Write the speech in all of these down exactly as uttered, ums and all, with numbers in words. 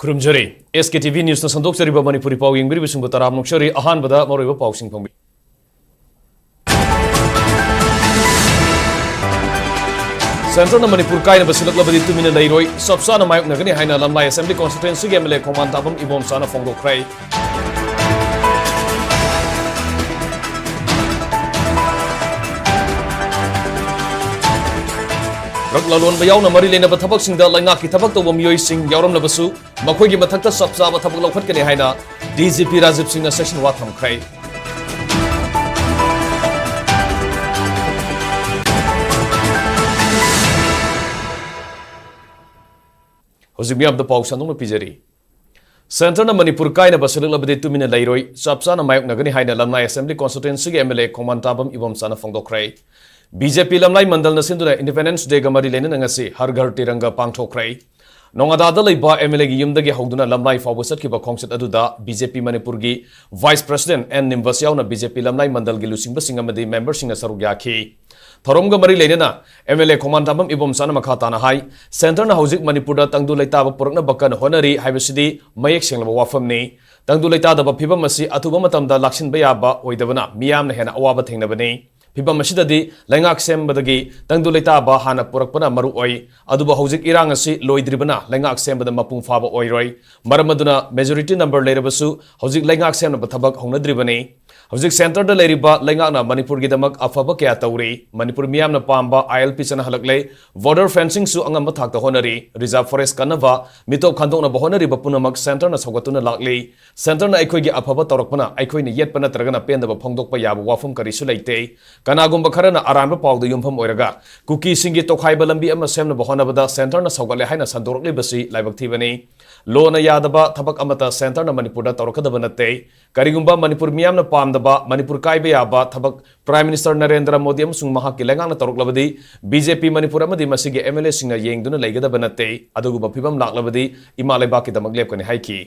ꯈꯨꯔꯨꯝꯖꯔꯤ꯫ ꯑꯦꯁ ꯀꯦ T V ꯅ꯭ꯌꯨꯁꯅ ꯁꯟꯗꯣꯛꯆꯔꯤꯕ Manipuri ꯄꯥꯎ ꯌꯦꯡꯕꯤꯔꯤꯕꯁꯤꯡꯕꯨ ꯇꯔꯥꯝꯅ ꯑꯣꯛꯆꯔꯤ꯫ ꯑꯍꯥꯟꯕꯗ ꯃꯔꯨꯑꯣꯏꯕ ꯄꯥꯎꯁꯤꯡ ꯐꯪꯕꯤ꯫ ꯁꯦꯟꯇꯔꯅ ꯃꯅꯤꯄꯨꯔ ꯀꯥꯏꯅꯕ ꯁꯤꯜꯂꯛꯂꯕꯗꯤ ꯇꯨꯃꯤꯟꯅ ꯂꯩꯔꯣꯏ, ꯆꯞ ꯆꯥꯅ ꯃꯥꯌꯣꯛꯅꯒꯅꯤ ꯍꯥꯏꯅ ꯂꯝꯂꯥꯏ ꯑꯦꯁꯦꯝꯕ꯭ꯂꯤ ꯀꯣꯟꯁꯇꯤꯇ꯭ꯋꯦꯟꯁꯤꯒꯤ M L A Khongbantabam ꯏꯕꯣꯝꯆꯥꯅ ꯐꯣꯡꯗꯣꯛꯈ꯭ꯔꯦ꯫ ꯗ꯭ꯔꯒ ꯂꯂꯣꯟꯕ ꯌꯥꯎꯅ ꯃꯔꯤ ꯂꯩꯅꯕ ꯊꯕꯛꯁꯤꯡꯗ ꯂꯩꯉꯥꯛꯀꯤ ꯊꯕꯛ ꯇꯧꯕ ꯃꯤꯑꯣꯏꯁꯤꯡ ꯌꯥꯎꯔꯝꯂꯕꯁꯨ, ꯃꯈꯣꯏꯒꯤ ꯃꯊꯛꯇ ꯆꯞ ꯆꯥꯕ ꯊꯕꯛ ꯂꯧꯈꯠꯀꯅꯤ ꯍꯥꯏꯅ ꯗꯤ ꯖꯤ ꯄꯤ ꯔꯥꯖꯤꯕ ꯁꯤꯡꯅ ꯆꯦꯛꯁꯤꯟ ꯋꯥ ꯊꯝꯈ꯭ꯔꯦ꯫ ꯍꯧꯖꯤꯛ ꯃꯤꯌꯥꯝꯗ ꯄꯥꯎ ꯁꯟꯗꯣꯛꯅ ꯄꯤꯖꯔꯤ꯫ ꯁꯦꯟꯇꯔꯅ ꯃꯅꯤꯄꯨꯔ ꯀꯥꯏꯅꯕ ꯁꯤꯜꯂꯛꯂꯕꯗꯤ ꯇꯨꯃꯤꯟꯅ ꯂꯩꯔꯣꯏ, ꯆꯞ ꯆꯥꯅ ꯃꯥꯌꯣꯛꯅꯒꯅꯤ ꯍꯥꯏꯅ ꯂꯝꯂꯥꯏ ꯑꯦꯁꯦꯝꯕ꯭ꯂꯤ ꯀꯣꯟꯁꯇꯤꯇ꯭ꯋꯦꯟꯁꯤꯒꯤ M L A Khongbantabam ꯏꯕꯣꯝꯆꯥꯅ ꯐꯣꯡꯗꯣꯛꯈ꯭ꯔꯦ꯫ ꯕꯤ ꯖꯦ ꯄꯤ ꯂꯝꯂꯥꯏ ꯃꯟꯗꯜꯅ ꯁꯤꯟꯗꯨꯅ ꯏꯟꯗꯤꯄꯦꯟꯗꯦꯟꯁ ꯗꯦꯒ ꯃꯔꯤ ꯂꯩꯅꯅ ꯉꯁꯤ ꯍꯔ ꯘꯔ ꯇꯤꯔꯪꯒ ꯄꯥꯡꯊꯣꯛꯈ꯭ꯔꯦ꯫ ꯅꯣꯉꯥꯗꯥꯗ ꯂꯩꯕ ꯑꯦꯝ ꯑꯦꯜ ꯑꯦꯒꯤ ꯌꯨꯝꯗꯒꯤ ꯍꯧꯗꯨꯅ ꯂꯝꯂꯥꯏ ꯐꯥꯎꯕ ꯆꯠꯈꯤꯕ ꯈꯣꯡꯆꯠ ꯑꯗꯨꯗ ꯕꯤ ꯖꯦ ꯄꯤ ꯃꯅꯤꯄꯨꯔꯒꯤ ꯚꯥꯏꯁ ꯄ꯭ꯔꯁꯤꯗꯦꯟꯠ ꯑꯦꯟ ꯅꯤꯝꯕꯁ ꯌꯥꯎꯅ ꯕꯤ ꯖꯦ ꯄꯤ ꯂꯝꯂꯥꯏ ꯃꯟꯗꯜꯒꯤ ꯂꯨꯆꯤꯡꯕꯁꯤꯡ ꯑꯃꯗꯤ ꯃꯦꯝꯕꯔꯁꯤꯡꯅ ꯁꯔꯨꯛ ꯌꯥꯈꯤ꯫ ꯊꯧꯔꯝꯒ ꯃꯔꯤ ꯂꯩꯅꯅ M L A Khongbantabam ꯏꯕꯣꯝꯆꯥꯅ ꯃꯈꯥ ꯇꯥꯅ ꯍꯥꯏ, ꯁꯦꯟꯇꯔꯅ ꯍꯧꯖꯤꯛ ꯃꯅꯤꯄꯨꯔꯗ ꯇꯪꯗꯨ ꯂꯩꯇꯥꯕ ꯄꯨꯔꯛꯅꯕ ꯀꯟꯅ ꯍꯣꯠꯅꯔꯤ ꯍꯥꯏꯕꯁꯤꯗꯤ ꯃꯌꯦꯛ ꯁꯦꯡꯂꯕ ꯋꯥꯐꯝꯅꯤ꯫ ꯇꯪꯗꯨ ꯂꯩꯇꯥꯗꯕ ꯐꯤꯕꯝ ꯑꯁꯤ ꯑꯊꯨꯕ ꯃꯇꯝꯗ ꯂꯥꯛꯁꯤꯟꯕ ꯌꯥꯕ ꯑꯣꯏꯗꯕꯅ ꯃꯤꯌꯥꯝꯅ ꯍꯦꯟꯅ ꯑꯋꯥꯕ ꯊꯦꯡꯅꯕꯅꯤ꯫ ꯐꯤꯕꯝ ꯑꯁꯤꯗꯗꯤ ꯂꯩꯉꯥꯛ ꯁꯦꯝꯕꯗꯒꯤ ꯇꯪꯗꯨ ꯂꯩꯇꯥꯕ ꯍꯥꯟꯅ ꯄꯨꯔꯛꯄꯅ ꯃꯔꯨ ꯑꯣꯏ꯫ ꯑꯗꯨꯕꯨ ꯍꯧꯖꯤꯛ ꯏꯔꯥꯡ ꯑꯁꯤ ꯂꯣꯏꯗ꯭ꯔꯤꯕꯅ ꯂꯩꯉꯥꯛ ꯁꯦꯝꯕꯗ ꯃꯄꯨꯡ ꯐꯥꯕ ꯑꯣꯏꯔꯣꯏ꯫ ꯃꯔꯝ ꯑꯗꯨꯅ ꯃꯦꯖꯣꯔꯤꯇꯤ ꯅꯝꯕꯔ ꯂꯩꯔꯕꯁꯨ ꯍꯧꯖꯤꯛ ꯂꯩꯉꯥꯛ ꯁꯦꯝꯅꯕ ꯊꯕꯛ ꯍꯧꯅꯗ꯭ꯔꯤꯕꯅꯤ꯫ ꯍꯧꯖꯤꯛ ꯁꯦꯟꯇꯔꯗ ꯂꯩꯔꯤꯕ ꯂꯩꯉꯥꯛꯅ ꯃꯅꯤꯄꯨꯔꯒꯤꯗꯃꯛ ꯑꯐꯕ ꯀꯌꯥ ꯇꯧꯔꯤ꯫ ꯃꯅꯤꯄꯨꯔ ꯃꯤꯌꯥꯝꯅ ꯄꯥꯝꯕ ꯑꯥꯏ ꯑꯦꯜ ꯄꯤ ꯆꯠꯅꯍꯜꯂꯛꯂꯦ꯫ ꯕꯣꯔꯗꯔ ꯐꯦꯟꯁꯤꯡꯁꯨ ꯑꯉꯝꯕ ꯊꯥꯛꯇ ꯍꯣꯠꯅꯔꯤ꯫ ꯔꯤꯖꯥꯔꯚ ꯐꯣꯔꯦꯁ ꯀꯟꯅꯕ, ꯃꯤꯇꯣꯞ ꯈꯟꯗꯣꯛꯅꯕ ꯍꯣꯠꯅꯔꯤꯕ ꯄꯨꯝꯅꯃꯛ ꯁꯦꯟꯇꯔꯅ ꯁꯧꯒꯠꯇꯨꯅ ꯂꯥꯛꯂꯤ꯫ ꯁꯦꯟꯇꯔꯅ ꯑꯩꯈꯣꯏꯒꯤ ꯑꯐꯕ ꯇꯧꯔꯛꯄꯅ ꯑꯩꯈꯣꯏꯅ ꯌꯦꯠꯄ ꯅꯠꯇ꯭ꯔꯒꯅ ꯄꯦꯟꯗꯕ ꯐꯣꯡꯗꯣꯛꯄ ꯌꯥꯕ ꯋꯥꯐꯝ ꯀꯔꯤꯁꯨ ꯂꯩꯇꯦ꯫ ꯀꯅꯥꯒꯨꯝꯕ ꯈꯔꯅ ꯑꯔꯥꯟꯕ ꯄꯥꯎꯗ ꯌꯨꯝꯐꯝ ꯑꯣꯏꯔꯒ ꯀꯨꯀꯤꯁꯤꯡꯒꯤ ꯇꯣꯈꯥꯏꯕ ꯂꯝꯕꯤ ꯑꯃ ꯁꯦꯝꯅꯕ ꯍꯣꯠꯅꯕꯗ ꯁꯦꯟꯇꯔꯅ ꯁꯧꯒꯠꯂꯦ ꯍꯥꯏꯅ ꯁꯟꯗꯣꯔꯛꯂꯤꯕꯁꯤ ꯂꯥꯏꯕꯛ ꯊꯤꯕꯅꯤ꯫ ꯂꯣꯅ ꯌꯥꯗꯕ ꯊꯕꯛ ꯑꯃꯠꯇ ꯁꯦꯟꯇꯔꯅ ꯃꯅꯤꯄꯨꯔꯗ ꯇꯧꯔꯛꯀꯗꯕ ꯅꯠꯇꯦ꯫ ꯀꯔꯤꯒꯨꯝꯕ ꯃꯅꯤꯄꯨꯔ ꯃꯤꯌꯥꯝꯅ ꯄꯥꯝꯗꯕ, ꯃꯅꯤꯄꯨꯔ ꯀꯥꯏꯕ ꯌꯥꯕ ꯊꯕꯛ ꯄ꯭ꯔꯥꯏꯝ ꯃꯤꯅꯤꯁꯇꯔ ꯅꯔꯦꯟꯗ꯭ꯔ ꯃꯣꯗꯤ ꯑꯃꯁꯨꯡ ꯃꯍꯥꯛꯀꯤ ꯂꯩꯉꯥꯛꯅ ꯇꯧꯔꯛꯂꯕꯗꯤ ꯕꯤ ꯖꯦ ꯄꯤ ꯃꯅꯤꯄꯨꯔ ꯑꯃꯗꯤ ꯃꯁꯤꯒꯤ ꯑꯦꯝ ꯑꯦꯜ ꯑꯦꯁꯤꯡꯅ ꯌꯦꯡꯗꯨꯅ ꯂꯩꯒꯗꯕ ꯅꯠꯇꯦ꯫ ꯑꯗꯨꯒꯨꯝꯕ ꯐꯤꯕꯝ ꯂꯥꯛꯂꯕꯗꯤ ꯏꯃꯥ ꯂꯩꯕꯥꯛꯀꯤꯗꯃꯛ ꯂꯦꯞꯀꯅꯤ ꯍꯥꯏꯈꯤ꯫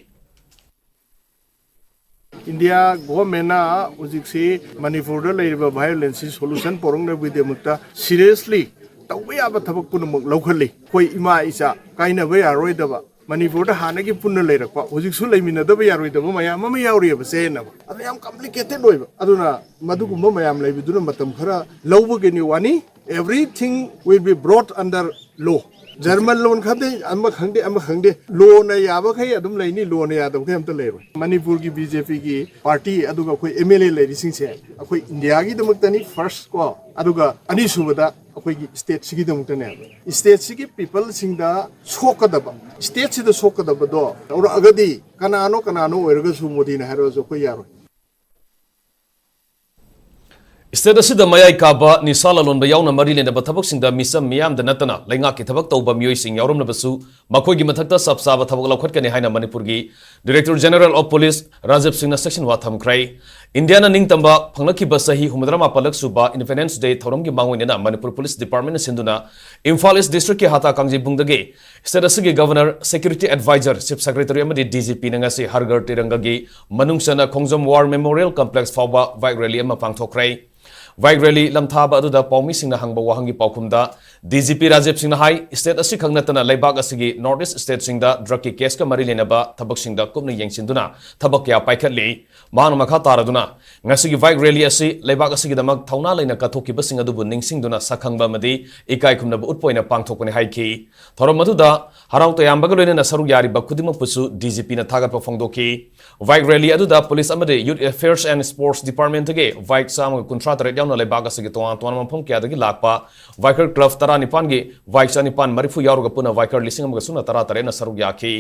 ꯏꯟꯗꯤꯌꯥ ꯒꯣꯚꯔꯟꯃꯦꯟꯠꯅ ꯍꯧꯖꯤꯛꯁꯤ ꯃꯅꯤꯄꯨꯔꯗ ꯂꯩꯔꯤꯕ ꯚꯥꯏꯑꯣꯂꯦꯟꯁꯁꯤ ꯁꯣꯂꯨꯁꯟ ꯄꯨꯔꯛꯅꯕꯒꯤꯗꯃꯛꯇ ꯁꯤꯔꯤꯌꯁꯂꯤ ꯇꯧꯕ ꯌꯥꯕ ꯊꯕꯛ ꯄꯨꯝꯅꯃꯛ ꯂꯧꯈꯠꯂꯤ꯫ ꯑꯩꯈꯣꯏ ꯏꯃꯥ ꯏꯆꯥ ꯀꯥꯏꯅꯕ ꯌꯥꯔꯣꯏꯗꯕ, ꯃꯅꯤꯄꯨꯔꯗ ꯍꯥꯟꯅꯒꯤ ꯄꯨꯟꯅ ꯂꯩꯔꯛꯄ, ꯍꯧꯖꯤꯛꯁꯨ ꯂꯩꯃꯤꯟꯅꯗꯕ ꯌꯥꯔꯣꯏꯗꯕ ꯃꯌꯥꯝ ꯑꯃ ꯌꯥꯎꯔꯤꯑꯕ ꯆꯌꯦꯠꯅꯕ꯫ ꯑꯗꯨ ꯌꯥꯝ complicated ꯑꯣꯏꯕ꯫ ꯑꯗꯨꯅ ꯃꯗꯨꯒꯨꯝꯕ ꯃꯌꯥꯝ ꯂꯩꯕꯗꯨꯅ ꯃꯇꯝ ꯈꯔ ꯂꯧꯕꯒꯤꯅꯤ꯫ ꯋꯥꯅꯤ, everything will be brought under law. German ꯂꯣꯟ ꯈꯪꯗꯦ, ꯑꯃ ꯈꯪꯗꯦ, ꯑꯃ ꯈꯪꯗꯦ, ꯂꯣꯅ ꯌꯥꯕꯈꯩ ꯑꯗꯨꯝ ꯂꯩꯅꯤ, ꯂꯣꯅ ꯌꯥꯗꯕꯈꯩ ꯑꯝꯇ ꯂꯩꯔꯣꯏ꯫ ꯃꯅꯤꯄꯨꯔꯒꯤ ꯕꯤ ꯖꯦ ꯄꯤꯒꯤ ꯄꯥꯔꯇꯤ, ꯑꯗꯨꯒ ꯑꯩꯈꯣꯏ ꯑꯦꯝ ꯑꯦꯜ ꯑꯦ ꯂꯩꯔꯤꯁꯤꯡꯁꯦ ꯑꯩꯈꯣꯏ ꯏꯟꯗꯤꯌꯥꯒꯤꯗꯃꯛꯇꯅꯤ first ꯀꯣ, ꯑꯗꯨꯒ ꯑꯅꯤꯁꯨꯕꯗ ꯑꯩꯈꯣꯏꯒꯤ ꯁ꯭ꯇꯦꯠꯁꯤꯒꯤꯗꯃꯛꯇꯅꯦꯕ꯫ ꯁ꯭ꯇꯦꯠꯁꯤꯒꯤ ꯄꯤꯄꯜꯁꯤꯡꯗ ꯁꯣꯛꯀꯗꯕ, ꯁ꯭ꯇꯦꯠꯁꯤꯗ ꯁꯣꯛꯀꯗꯕꯗꯣ ꯇꯧꯔꯛꯑꯒꯗꯤ ꯀꯅꯥꯅꯣ ꯀꯅꯥꯅꯣ ꯑꯣꯏꯔꯒꯁꯨ ꯃꯣꯗꯤꯅ ꯍꯥꯏꯔꯛꯑꯁꯨ ꯑꯩꯈꯣꯏ ꯌꯥꯔꯣꯏ꯫ ꯁ꯭ꯇꯦꯠ ꯑꯁꯤꯗ ꯃꯌꯥꯏ ꯀꯥꯕ ꯅꯤꯁꯥ ꯂꯂꯣꯟꯕ ꯌꯥꯎꯅ ꯃꯔꯤ ꯂꯩꯅꯕ ꯊꯕꯛꯁꯤꯡꯗ ꯃꯤꯆꯝ ꯃꯤꯌꯥꯝꯗ ꯅꯠꯇꯅ ꯂꯩꯉꯥꯛꯀꯤ ꯊꯕꯛ ꯇꯧꯕ ꯃꯤꯑꯣꯏꯁꯤꯡ ꯌꯥꯎꯔꯝꯂꯕꯁꯨ ꯃꯈꯣꯏꯒꯤ ꯃꯊꯛꯇ ꯆꯞ ꯆꯥꯕ ꯊꯕꯛ ꯂꯧꯈꯠꯀꯅꯤ ꯍꯥꯏꯅ ꯃꯅꯤꯄꯨꯔꯒꯤ Director General of Police Rajiv ꯁꯤꯡꯅ ꯆꯦꯛꯁꯤꯟꯋꯥ ꯊꯝꯈ꯭ꯔꯦ꯫ ꯏꯟꯗꯤꯌꯥꯅ ꯅꯤꯡꯇꯝꯕ ꯐꯪꯂꯛꯈꯤꯕ ꯆꯍꯤ ꯍꯨꯝꯐꯨꯇꯔꯥ ꯃꯥꯄꯜꯂꯛ ꯁꯨꯕ Independence Day ꯊꯧꯔꯝꯒꯤ ꯃꯥꯡꯑꯣꯏꯅꯅ ꯃꯅꯤꯄꯨꯔ ꯄꯨꯂꯤꯁ ꯗꯤꯄꯥꯔꯠꯃꯦꯟꯅ ꯁꯤꯟꯗꯨꯅ ꯏꯝꯐꯥꯜ ꯏꯁ ꯗꯤꯁꯇ꯭ꯔꯤꯛꯀꯤ ꯍꯥꯇꯥ ꯀꯥꯡꯖꯩꯕꯨꯡꯗꯒꯤ ꯁ꯭ꯇꯦꯠ ꯑꯁꯤꯒꯤ governor, security adviser, chief secretary ꯑꯃꯗꯤ ꯗꯤ ꯖꯤ ꯄꯤꯅ ꯉꯁꯤ ꯍꯔ ꯘꯔ ꯇꯤꯔꯪꯒꯒꯤ ꯃꯅꯨꯡ ꯆꯟꯅ ꯈꯣꯡꯖꯣꯝ ꯋꯥꯔ ꯃꯦꯃꯣꯔꯤꯌꯦꯜ ꯀꯝꯄ꯭ꯂꯦꯛꯁ ꯐꯥꯎꯕ ꯕꯥꯏꯛ ꯔꯦꯂꯤ ꯑꯃ ꯄꯥꯡꯊꯣꯛꯈ꯭ꯔꯦ꯫ ꯕꯥꯏꯛ ꯔꯦꯂꯤ ꯂꯝꯊꯥꯕ ꯑꯗꯨꯗ ꯄꯥꯎꯃꯤꯁꯤꯡꯅ ꯍꯪꯕ ꯋꯥꯍꯪꯒꯤ ꯄꯥꯎꯈꯨꯝꯗ ꯗꯤ ꯖꯤ ꯄꯤ ꯔꯥꯖꯤꯕ ꯁꯤꯡꯅ ꯍꯥꯏ, ꯁ꯭ꯇꯦꯠ ꯑꯁꯤꯈꯛ ꯅꯠꯇꯅ ꯂꯩꯕꯥꯛ ꯑꯁꯤꯒꯤ ꯅꯣꯔꯠ ꯏꯁ ꯁ꯭ꯇꯦꯠꯁꯤꯡꯗ ꯗ꯭ꯔꯒꯀꯤ ꯀꯦꯁꯀ ꯃꯔꯤ ꯂꯩꯅꯕ ꯊꯕꯛꯁꯤꯡꯗ ꯀꯨꯞꯅ ꯌꯦꯡꯁꯤꯟꯗꯨꯅ ꯊꯕꯛ ꯀꯌꯥ ꯄꯥꯏꯈꯠꯂꯤ꯫ ꯃꯍꯥꯛꯅ ꯃꯈꯥ ꯇꯥꯔꯗꯨꯅ, ꯉꯁꯤꯒꯤ ꯕꯥꯏꯛ ꯔꯦꯂꯤ ꯑꯁꯤ ꯂꯩꯕꯥꯛ ꯑꯁꯤꯒꯤꯗꯃꯛ ꯊꯧꯅꯥ ꯂꯩꯅ ꯀꯠꯊꯣꯛꯈꯤꯕꯁꯤꯡ ꯑꯗꯨꯕꯨ ꯅꯤꯡꯁꯤꯡꯗꯨꯅ ꯁꯛꯈꯪꯕ ꯑꯃꯗꯤ ꯏꯀꯥꯏ ꯈꯨꯝꯅꯕ ꯎꯠꯄ ꯑꯣꯏꯅ ꯄꯥꯡꯊꯣꯛꯄꯅꯤ ꯍꯥꯏꯈꯤ꯫ ꯊꯧꯔꯝ ꯑꯗꯨꯗ ꯍꯔꯥꯎ ꯇꯌꯥꯝꯕꯒ ꯂꯣꯏꯅꯅ ꯁꯔꯨꯛ ꯌꯥꯔꯤꯕ ꯈꯨꯗꯤꯡꯃꯛꯄꯨꯁꯨ ꯗꯤ ꯖꯤ ꯄꯤꯅ ꯊꯥꯒꯠꯄ ꯐꯣꯡꯗꯣꯛꯈꯤ꯫ ꯕꯥꯏꯛ ꯔꯦꯂꯤ ꯑꯗꯨꯗ ꯄꯨꯂꯤꯁ ꯑꯃꯗꯤ Youth Affairs and Sports Departmentꯇꯒꯤ ꯕꯥꯏꯛ ꯆꯥꯝꯃꯒ ꯀꯨꯟꯊ꯭ꯔꯥ ꯇꯔꯦꯠ ꯌꯥꯎꯅ ꯂꯩꯕꯥꯛ ꯑꯁꯤꯒꯤ ꯇꯣꯉꯥꯟ ꯇꯣꯉꯥꯟꯕ ꯃꯐꯝ ꯀꯌꯥꯗꯒꯤ ꯂꯥꯛꯄ ꯕꯥꯏꯀꯔ ꯀ꯭ꯂꯕ ꯇꯔꯥꯅꯤꯄꯥꯟꯒꯤ ꯕꯥꯏꯛ ꯆꯅꯤꯄꯥꯟ ꯃꯔꯤꯐꯨ ꯌꯥꯎꯔꯒ ꯄꯨꯟꯅ ꯕꯥꯏꯀꯔ ꯂꯤꯁꯤꯡ ꯑꯃꯒ ꯁꯨꯞꯅ ꯇꯔꯥ ꯇꯔꯦꯠꯅ ꯁꯔꯨꯛ ꯌꯥꯈꯤ꯫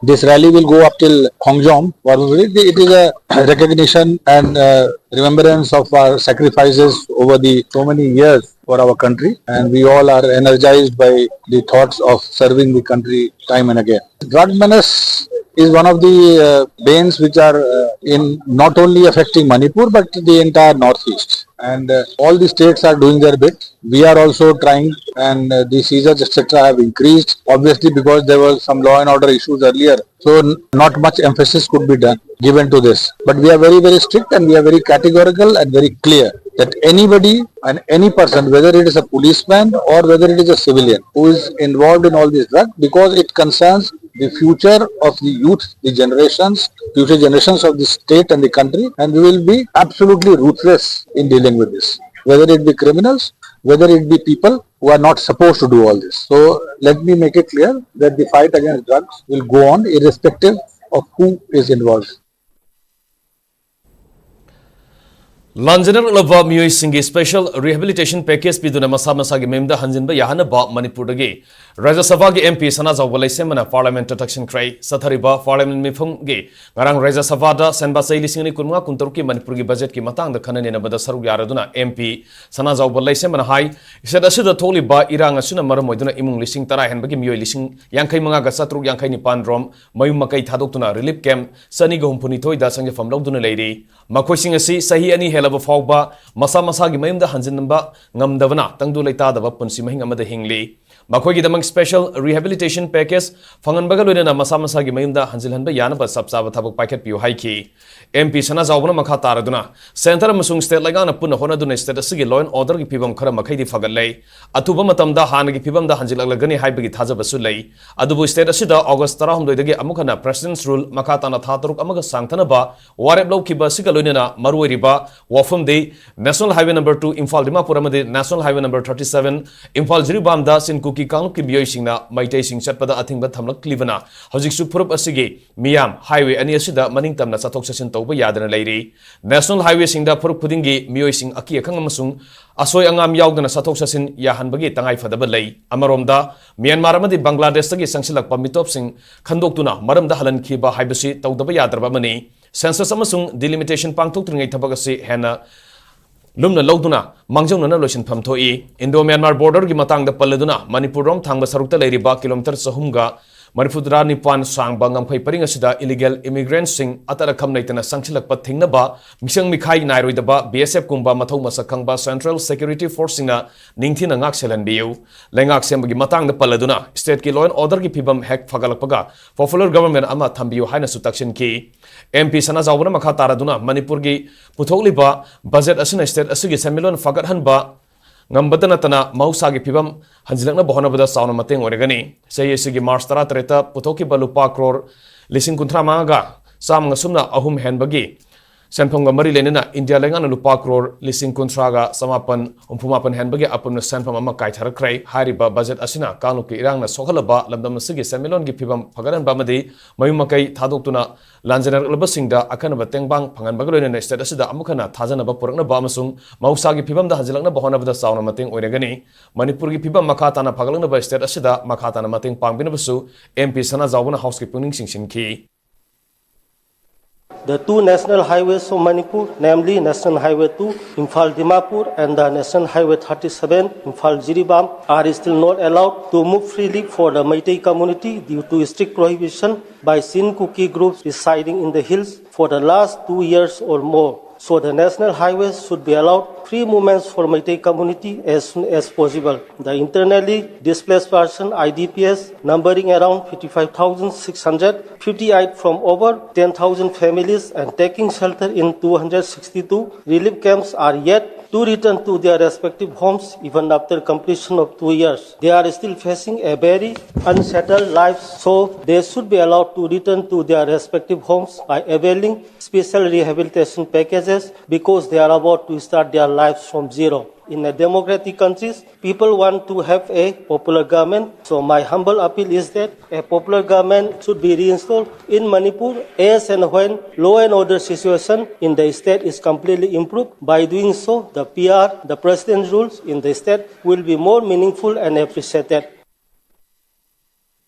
This rally will go up till Khongjom. It is a recognition and uh, remembrance of our sacrifices over the so many years for our country, and we all are energized by the thoughts of serving the country time and again. Drug menace is one of the uh, banes which are uh, in not only affecting Manipur but the entire Northeast. And uh, all the states are doing their bit. We are also trying, and uh, the seizures, et cetera, have increased, obviously, because there were some law and order issues earlier. So, n- not much emphasis could be done. given to this. But we are very, very strict and we are very categorical and very clear that anybody and any person, whether it is a policeman or whether it is a civilian who is involved in all this drug, because it concerns the future of the youth, the generations, future generations of the state and the country, and we will be absolutely ruthless in dealing with this, whether it be criminals, whether it be people who are not supposed to do all this. So let me make it clear that the fight against drugs will go on irrespective of who is involved. ꯂꯥꯟꯖꯦꯟꯅꯔꯛꯂꯕ ꯃꯤꯑꯣꯏꯁꯤꯡꯒꯤ special rehabilitation package ꯄꯤꯗꯨꯅ ꯃꯁꯥ ꯃꯁꯥꯒꯤ ꯃꯌꯨꯝꯗ ꯍꯟꯖꯤꯟꯕ ꯌꯥꯍꯟꯅꯕ ꯃꯅꯤꯄꯨꯔꯗꯒꯤ ꯔꯥꯖ꯭ꯌ ꯁꯚꯥꯒꯤ M P ꯁꯅꯥꯖꯥꯎꯕ ꯂꯩꯁꯦꯝꯕꯅ parliament ꯇ ꯊꯛꯁꯤꯟꯈ꯭ꯔꯦ꯫ ꯆꯠꯊꯔꯤꯕ parliament ꯃꯤꯐꯝꯒꯤ ꯉꯔꯥꯡ ꯔꯥꯖ꯭ꯌ ꯁꯚꯥꯗ ꯁꯦꯟꯕꯥ ꯆꯍꯤ ꯂꯤꯁꯤꯡ ꯑꯅꯤ ꯀꯨꯟꯃꯉꯥ ꯀꯨꯟꯇꯔꯨꯛꯀꯤ ꯃꯅꯤꯄꯨꯔꯒꯤ budget ꯀꯤ ꯃꯇꯥꯡꯗ ꯈꯟꯅ ꯅꯩꯅꯕꯗ ꯁꯔꯨꯛ ꯌꯥꯔꯗꯨꯅ M P ꯁꯅꯥꯖꯥꯎꯕ ꯂꯩꯁꯦꯝꯕꯅ ꯍꯥꯏ, state ꯑꯁꯤꯗ ꯊꯣꯛꯂꯤꯕ ꯏꯔꯥꯡ ꯑꯁꯤꯅ ꯃꯔꯝ ꯑꯣꯏꯗꯨꯅ ꯏꯃꯨꯡ ꯂꯤꯁꯤꯡ ꯇꯔꯥ ꯍꯦꯟꯕꯒꯤ ꯃꯤꯑꯣꯏ ꯂꯤꯁꯤꯡ ꯌꯥꯡꯈꯩ ꯃꯉꯥꯒ ꯆꯥꯇ꯭ꯔꯨꯛ ꯌꯥꯡꯈꯩ ꯅꯤꯄꯥꯟ ꯔꯣꯝ ꯃꯌꯨꯝ ꯃꯀꯩ ꯊꯥꯗꯣꯛꯇꯨꯅ relief camp ꯆꯅꯤꯒ ꯍꯨꯝꯐꯨ ꯅꯤꯊꯣꯏꯗ ꯆꯪꯖꯐꯝ ꯂꯧꯗꯨꯅ ꯂꯩꯔꯤ꯫ ꯃꯈꯣꯏꯁꯤꯡ ꯑꯁꯤ ꯆꯍꯤ ꯑꯅꯤ ꯍꯦꯜꯂꯕ ꯐꯥꯎꯕ ꯃꯁꯥ ꯃꯁꯥꯒꯤ ꯃꯌꯨꯝꯗ ꯍꯟꯖꯤꯟꯕ ꯉꯝꯗꯕꯅ ꯇꯪꯗꯨ ꯂꯩꯇꯥꯗꯕ ꯄꯨꯟꯁꯤ ꯃꯍꯤꯡ ꯑꯃꯗ ꯍꯤꯡꯂꯤ꯫ ꯃꯈꯣꯏꯒꯤꯗꯃꯛ special rehabilitation package ꯐꯪꯍꯟꯕꯒ ꯂꯣꯏꯅꯅ ꯃꯁꯥ ꯃꯁꯥꯒꯤ ꯃꯌꯨꯝꯗ ꯍꯟꯖꯤꯜꯍꯟꯕ ꯌꯥꯅꯕ ꯆꯞ ꯆꯥꯕ ꯊꯕꯛ ꯄꯥꯏꯈꯠꯄꯤꯌꯨ ꯍꯥꯏꯈꯤ꯫ M P ꯁꯅꯥꯖꯥꯎꯕꯅ ꯃꯈꯥ ꯇꯥꯔꯗꯨꯅ, centre ꯑꯃꯁꯨꯡ state ꯂꯩꯉꯥꯛꯅ ꯄꯨꯟꯅ ꯍꯣꯠꯅꯗꯨꯅ state ꯑꯁꯤꯒꯤ law and order ꯒꯤ ꯐꯤꯕꯝ ꯈꯔ ꯃꯈꯩꯗꯤ ꯐꯒꯠꯂꯦ꯫ ꯑꯊꯨꯕ ꯃꯇꯝꯗ ꯍꯥꯟꯅꯒꯤ ꯐꯤꯕꯝꯗ ꯍꯟꯖꯤꯜꯂꯛꯂꯒꯅꯤ ꯍꯥꯏꯕꯒꯤ ꯊꯥꯖꯕꯁꯨ ꯂꯩ꯫ ꯑꯗꯨꯕꯨ state ꯑꯁꯤꯗ August ꯇꯔꯥꯍꯨꯝꯗꯣꯏꯗꯒꯤ ꯑꯃꯨꯛ ꯍꯟꯅ President's Rule ꯃꯈꯥ ꯇꯥꯅ ꯊꯥ ꯇꯔꯨꯛ ꯑꯃꯒ ꯁꯥꯡꯊꯅꯕ ꯋꯥꯔꯦꯞ ꯂꯧꯈꯤꯕ ꯑꯁꯤꯒ ꯂꯣꯏꯅꯅ ꯃꯔꯨꯑꯣꯏꯔꯤꯕ ꯋꯥꯐꯝꯗꯤ National Highway number two Imphal Dimapur ꯑꯃꯗꯤ National Highway number thirty seven Imphal ꯖꯤꯔꯤꯕꯥꯝꯗ ꯆꯤꯟ ꯀꯨꯀꯤ ꯀꯥꯡꯂꯨꯞꯀꯤ ꯃꯤꯑꯣꯏꯁꯤꯡꯅ ꯃꯩꯇꯩꯁꯤꯡ ꯆꯠꯄꯗ ꯑꯊꯤꯡꯕ ꯊꯝꯂꯛꯂꯤꯕꯅ ꯍꯧꯖꯤꯛꯁꯨ ꯐꯨꯔꯨꯞ ꯑꯁꯤꯒꯤ ꯃꯤꯌꯥꯝ highway ꯑꯅꯤ ꯑꯁꯤꯗ ꯃꯅꯤꯡ ꯇꯝꯅ ꯆꯠꯊꯣꯛ ꯆꯠꯁꯤꯟ ꯇꯧꯕ ꯌꯥꯗꯅ ꯂꯩꯔꯤ꯫ National Highway ꯁꯤꯡꯗ ꯐꯨꯔꯨꯞ ꯈꯨꯗꯤꯡꯒꯤ ꯃꯤꯑꯣꯏꯁꯤꯡ ꯑꯀꯤ ꯑꯈꯪ ꯑꯃꯁꯨꯡ ꯑꯁꯣꯏ ꯑꯉꯥꯝ ꯌꯥꯎꯗꯅ ꯆꯠꯊꯣꯛ ꯆꯠꯁꯤꯟ ꯌꯥꯍꯟꯕꯒꯤ ꯇꯉꯥꯏ ꯐꯗꯕ ꯂꯩ꯫ ꯑꯃꯔꯣꯝꯗ, ꯃ꯭ꯌꯥꯟꯃꯥꯔ ꯑꯃꯗꯤ ꯕꯪꯒ꯭ꯂꯥꯗꯦꯁꯇꯒꯤ ꯆꯪꯁꯤꯜꯂꯛꯄ ꯃꯤꯇꯣꯞꯁꯤꯡ ꯈꯟꯗꯣꯛꯇꯨꯅ ꯃꯔꯝꯗ ꯍꯜꯍꯟꯈꯤꯕ ꯍꯥꯏꯕꯁꯤ ꯇꯧꯗꯕ ꯌꯥꯗ꯭ꯔꯕ ꯑꯃꯅꯤ꯫ Census ꯑꯃꯁꯨꯡ delimitation ꯄꯥꯡꯊꯣꯛꯇ꯭ꯔꯤꯉꯩ ꯊꯕꯛ ꯑꯁꯤ ꯍꯦꯟꯅ ꯂꯨꯝꯅ ꯂꯧꯗꯨꯅ ꯃꯥꯡꯖꯧꯅꯅ ꯂꯣꯏꯁꯤꯟꯐꯝ ꯊꯣꯛꯏ꯫ Indo Myanmar border ꯒꯤ ꯃꯇꯥꯡꯗ ꯄꯜꯂꯗꯨꯅ, ꯃꯅꯤꯄꯨꯔꯔꯣꯝ ꯊꯥꯡꯕ ꯁꯔꯨꯛꯇ ꯂꯩꯔꯤꯕ kilometre ꯆꯍꯨꯝꯒ ꯃꯔꯤꯐꯨꯇꯔꯥ ꯅꯤꯄꯥꯟ ꯁꯥꯡꯕ ꯉꯝꯈꯩ ꯄꯔꯤꯡ ꯑꯁꯤꯗ illegal immigrantꯁꯤꯡ ꯑꯇꯠ ꯑꯈꯝ ꯂꯩꯇꯅ ꯆꯪꯁꯤꯜꯂꯛꯄ ꯊꯤꯡꯅꯕ ꯃꯤꯁꯪ ꯃꯤꯈꯥꯏ ꯅꯥꯏꯔꯣꯏꯗꯕ BSFꯀꯨꯝꯕ ꯃꯊꯧ ꯃꯁꯛ ꯈꯪꯕ Central Security Forceꯁꯤꯡꯅ ꯅꯤꯡꯊꯤꯅ ꯉꯥꯛ ꯁꯦꯜꯍꯟꯕꯤꯌꯨ꯫ ꯂꯩꯉꯥꯛ ꯁꯦꯝꯕꯒꯤ ꯃꯇꯥꯡꯗ ꯄꯜꯂꯗꯨꯅ stateꯀꯤ law and orderꯒꯤ ꯐꯤꯕꯝ ꯍꯦꯛ ꯐꯒꯠꯂꯛꯄꯒ popular government ꯑꯃ ꯊꯝꯕꯤꯌꯨ ꯍꯥꯏꯅꯁꯨ ꯇꯛꯁꯤꯟꯈꯤ꯫ MP ꯁꯅꯥꯖꯥꯎꯕꯅ ꯃꯈꯥ ꯇꯥꯔꯗꯨꯅ ꯃꯅꯤꯄꯨꯔꯒꯤ ꯄꯨꯊꯣꯛꯂꯤꯕ budget ꯑꯁꯤꯅ state ꯑꯁꯤꯒꯤ ꯁꯦꯟꯃꯤꯠꯂꯣꯟ ꯐꯒꯠꯍꯟꯕ ꯉꯝꯕꯇ ꯅꯠꯇꯅ ꯃꯍꯧꯁꯥꯒꯤ ꯐꯤꯕꯝ ꯍꯟꯖꯤꯜꯂꯛꯅꯕ ꯍꯣꯠꯅꯕꯗ ꯆꯥꯎꯅ ꯃꯇꯦꯡ ꯑꯣꯏꯔꯒꯅꯤ꯫ ꯆꯍꯤ ꯑꯁꯤꯒꯤ March ꯇꯔꯥꯇꯔꯦꯠꯇ ꯄꯨꯊꯣꯛꯈꯤꯕ ꯂꯨꯄꯥ ꯀ꯭ꯔꯣꯔ ꯂꯤꯁꯤꯡ ꯀꯨꯟꯊ꯭ꯔꯥ ꯃꯉꯥꯒ ꯆꯥꯝꯃꯉꯥ ꯁꯨꯞꯅ ꯑꯍꯨꯝ ꯍꯦꯟꯕꯒꯤ ꯁꯦꯟꯐꯝꯒ ꯃꯔꯤ ꯂꯩꯅꯅ ꯏꯟꯗꯤꯌꯥ ꯂꯩꯉꯥꯛꯅ ꯂꯨꯄꯥ ꯀ꯭ꯔꯣꯔ ꯂꯤꯁꯤꯡ ꯀꯨꯟꯊ꯭ꯔꯥꯒ ꯆꯃꯥꯄꯟ ꯍꯨꯝꯐꯨ ꯃꯥꯄꯟ ꯍꯦꯟꯕꯒꯤ ꯑꯄꯨꯟꯕ ꯁꯦꯟꯐꯝ ꯑꯃ ꯀꯥꯏꯊꯔꯛꯈ꯭ꯔꯦ꯫ ꯍꯥꯏꯔꯤꯕ budget ꯑꯁꯤꯅ ꯀꯥꯡꯂꯨꯞꯀꯤ ꯏꯔꯥꯡꯅ ꯁꯣꯛꯍꯜꯂꯕ ꯂꯝꯗꯝ ꯑꯁꯤꯒꯤ ꯁꯦꯟꯃꯤꯠꯂꯣꯟꯒꯤ ꯐꯤꯕꯝ ꯐꯒꯠꯍꯟꯕ ꯑꯃꯗꯤ ꯃꯌꯨꯝ ꯃꯀꯩ ꯊꯥꯗꯣꯛꯇꯨꯅ ꯂꯥꯟꯖꯦꯟꯅꯔꯛꯂꯕꯁꯤꯡꯗ ꯑꯈꯟꯅꯕ ꯇꯦꯡꯕꯥꯡ ꯐꯪꯍꯟꯕꯒ ꯂꯣꯏꯅꯅ state ꯑꯁꯤꯗ ꯑꯃꯨꯛ ꯍꯟꯅ ꯊꯥꯖꯅꯕ ꯄꯨꯔꯛꯅꯕ ꯑꯃꯁꯨꯡ ꯃꯍꯧꯁꯥꯒꯤ ꯐꯤꯕꯝꯗ ꯍꯟꯖꯤꯜꯂꯛꯅꯕ ꯍꯣꯠꯅꯕꯗ ꯆꯥꯎꯅ ꯃꯇꯦꯡ ꯑꯣꯏꯔꯒꯅꯤ꯫ ꯃꯅꯤꯄꯨꯔꯒꯤ ꯐꯤꯕꯝ ꯃꯈꯥ ꯇꯥꯅ ꯐꯒꯠꯂꯛꯅꯕ state ꯑꯁꯤꯗ ꯃꯈꯥ ꯇꯥꯅ ꯃꯇꯦꯡ ꯄꯥꯡꯕꯤꯅꯕꯁꯨ MP ꯁꯅꯥꯖꯥꯎꯕꯅ Houseꯀꯤ ꯄꯨꯛꯅꯤꯡ ꯆꯤꯡꯁꯤꯟꯈꯤ꯫ The two national highways of Manipur, namely National Highway two, Imphal Dimapur, and the National Highway thirty-seven, Imphal Jiribam, are still not allowed to move freely for the Meitei community due to strict prohibition by Chin Kuki groups residing in the hills for the last two years or more. So the national highways should be allowed free movements for Meitei community as soon as possible. The internally displaced person, I D Ps, numbering around fifty-five thousand six hundred, fifty-eight from over ten thousand families and taking shelter in two hundred sixty-two relief camps are yet to return to their respective homes even after completion of two years. They are still facing a very unsettled life, so they should be allowed to return to their respective homes by availing special rehabilitation packages because they are about to start their lives from zero. In a democratic countries, people want to have a popular government. So my humble appeal is that a popular government should be reinstalled in Manipur as and when law and order situation in the state is completely improved. By doing so, the P R, the president rules in the state will be more meaningful and appreciated.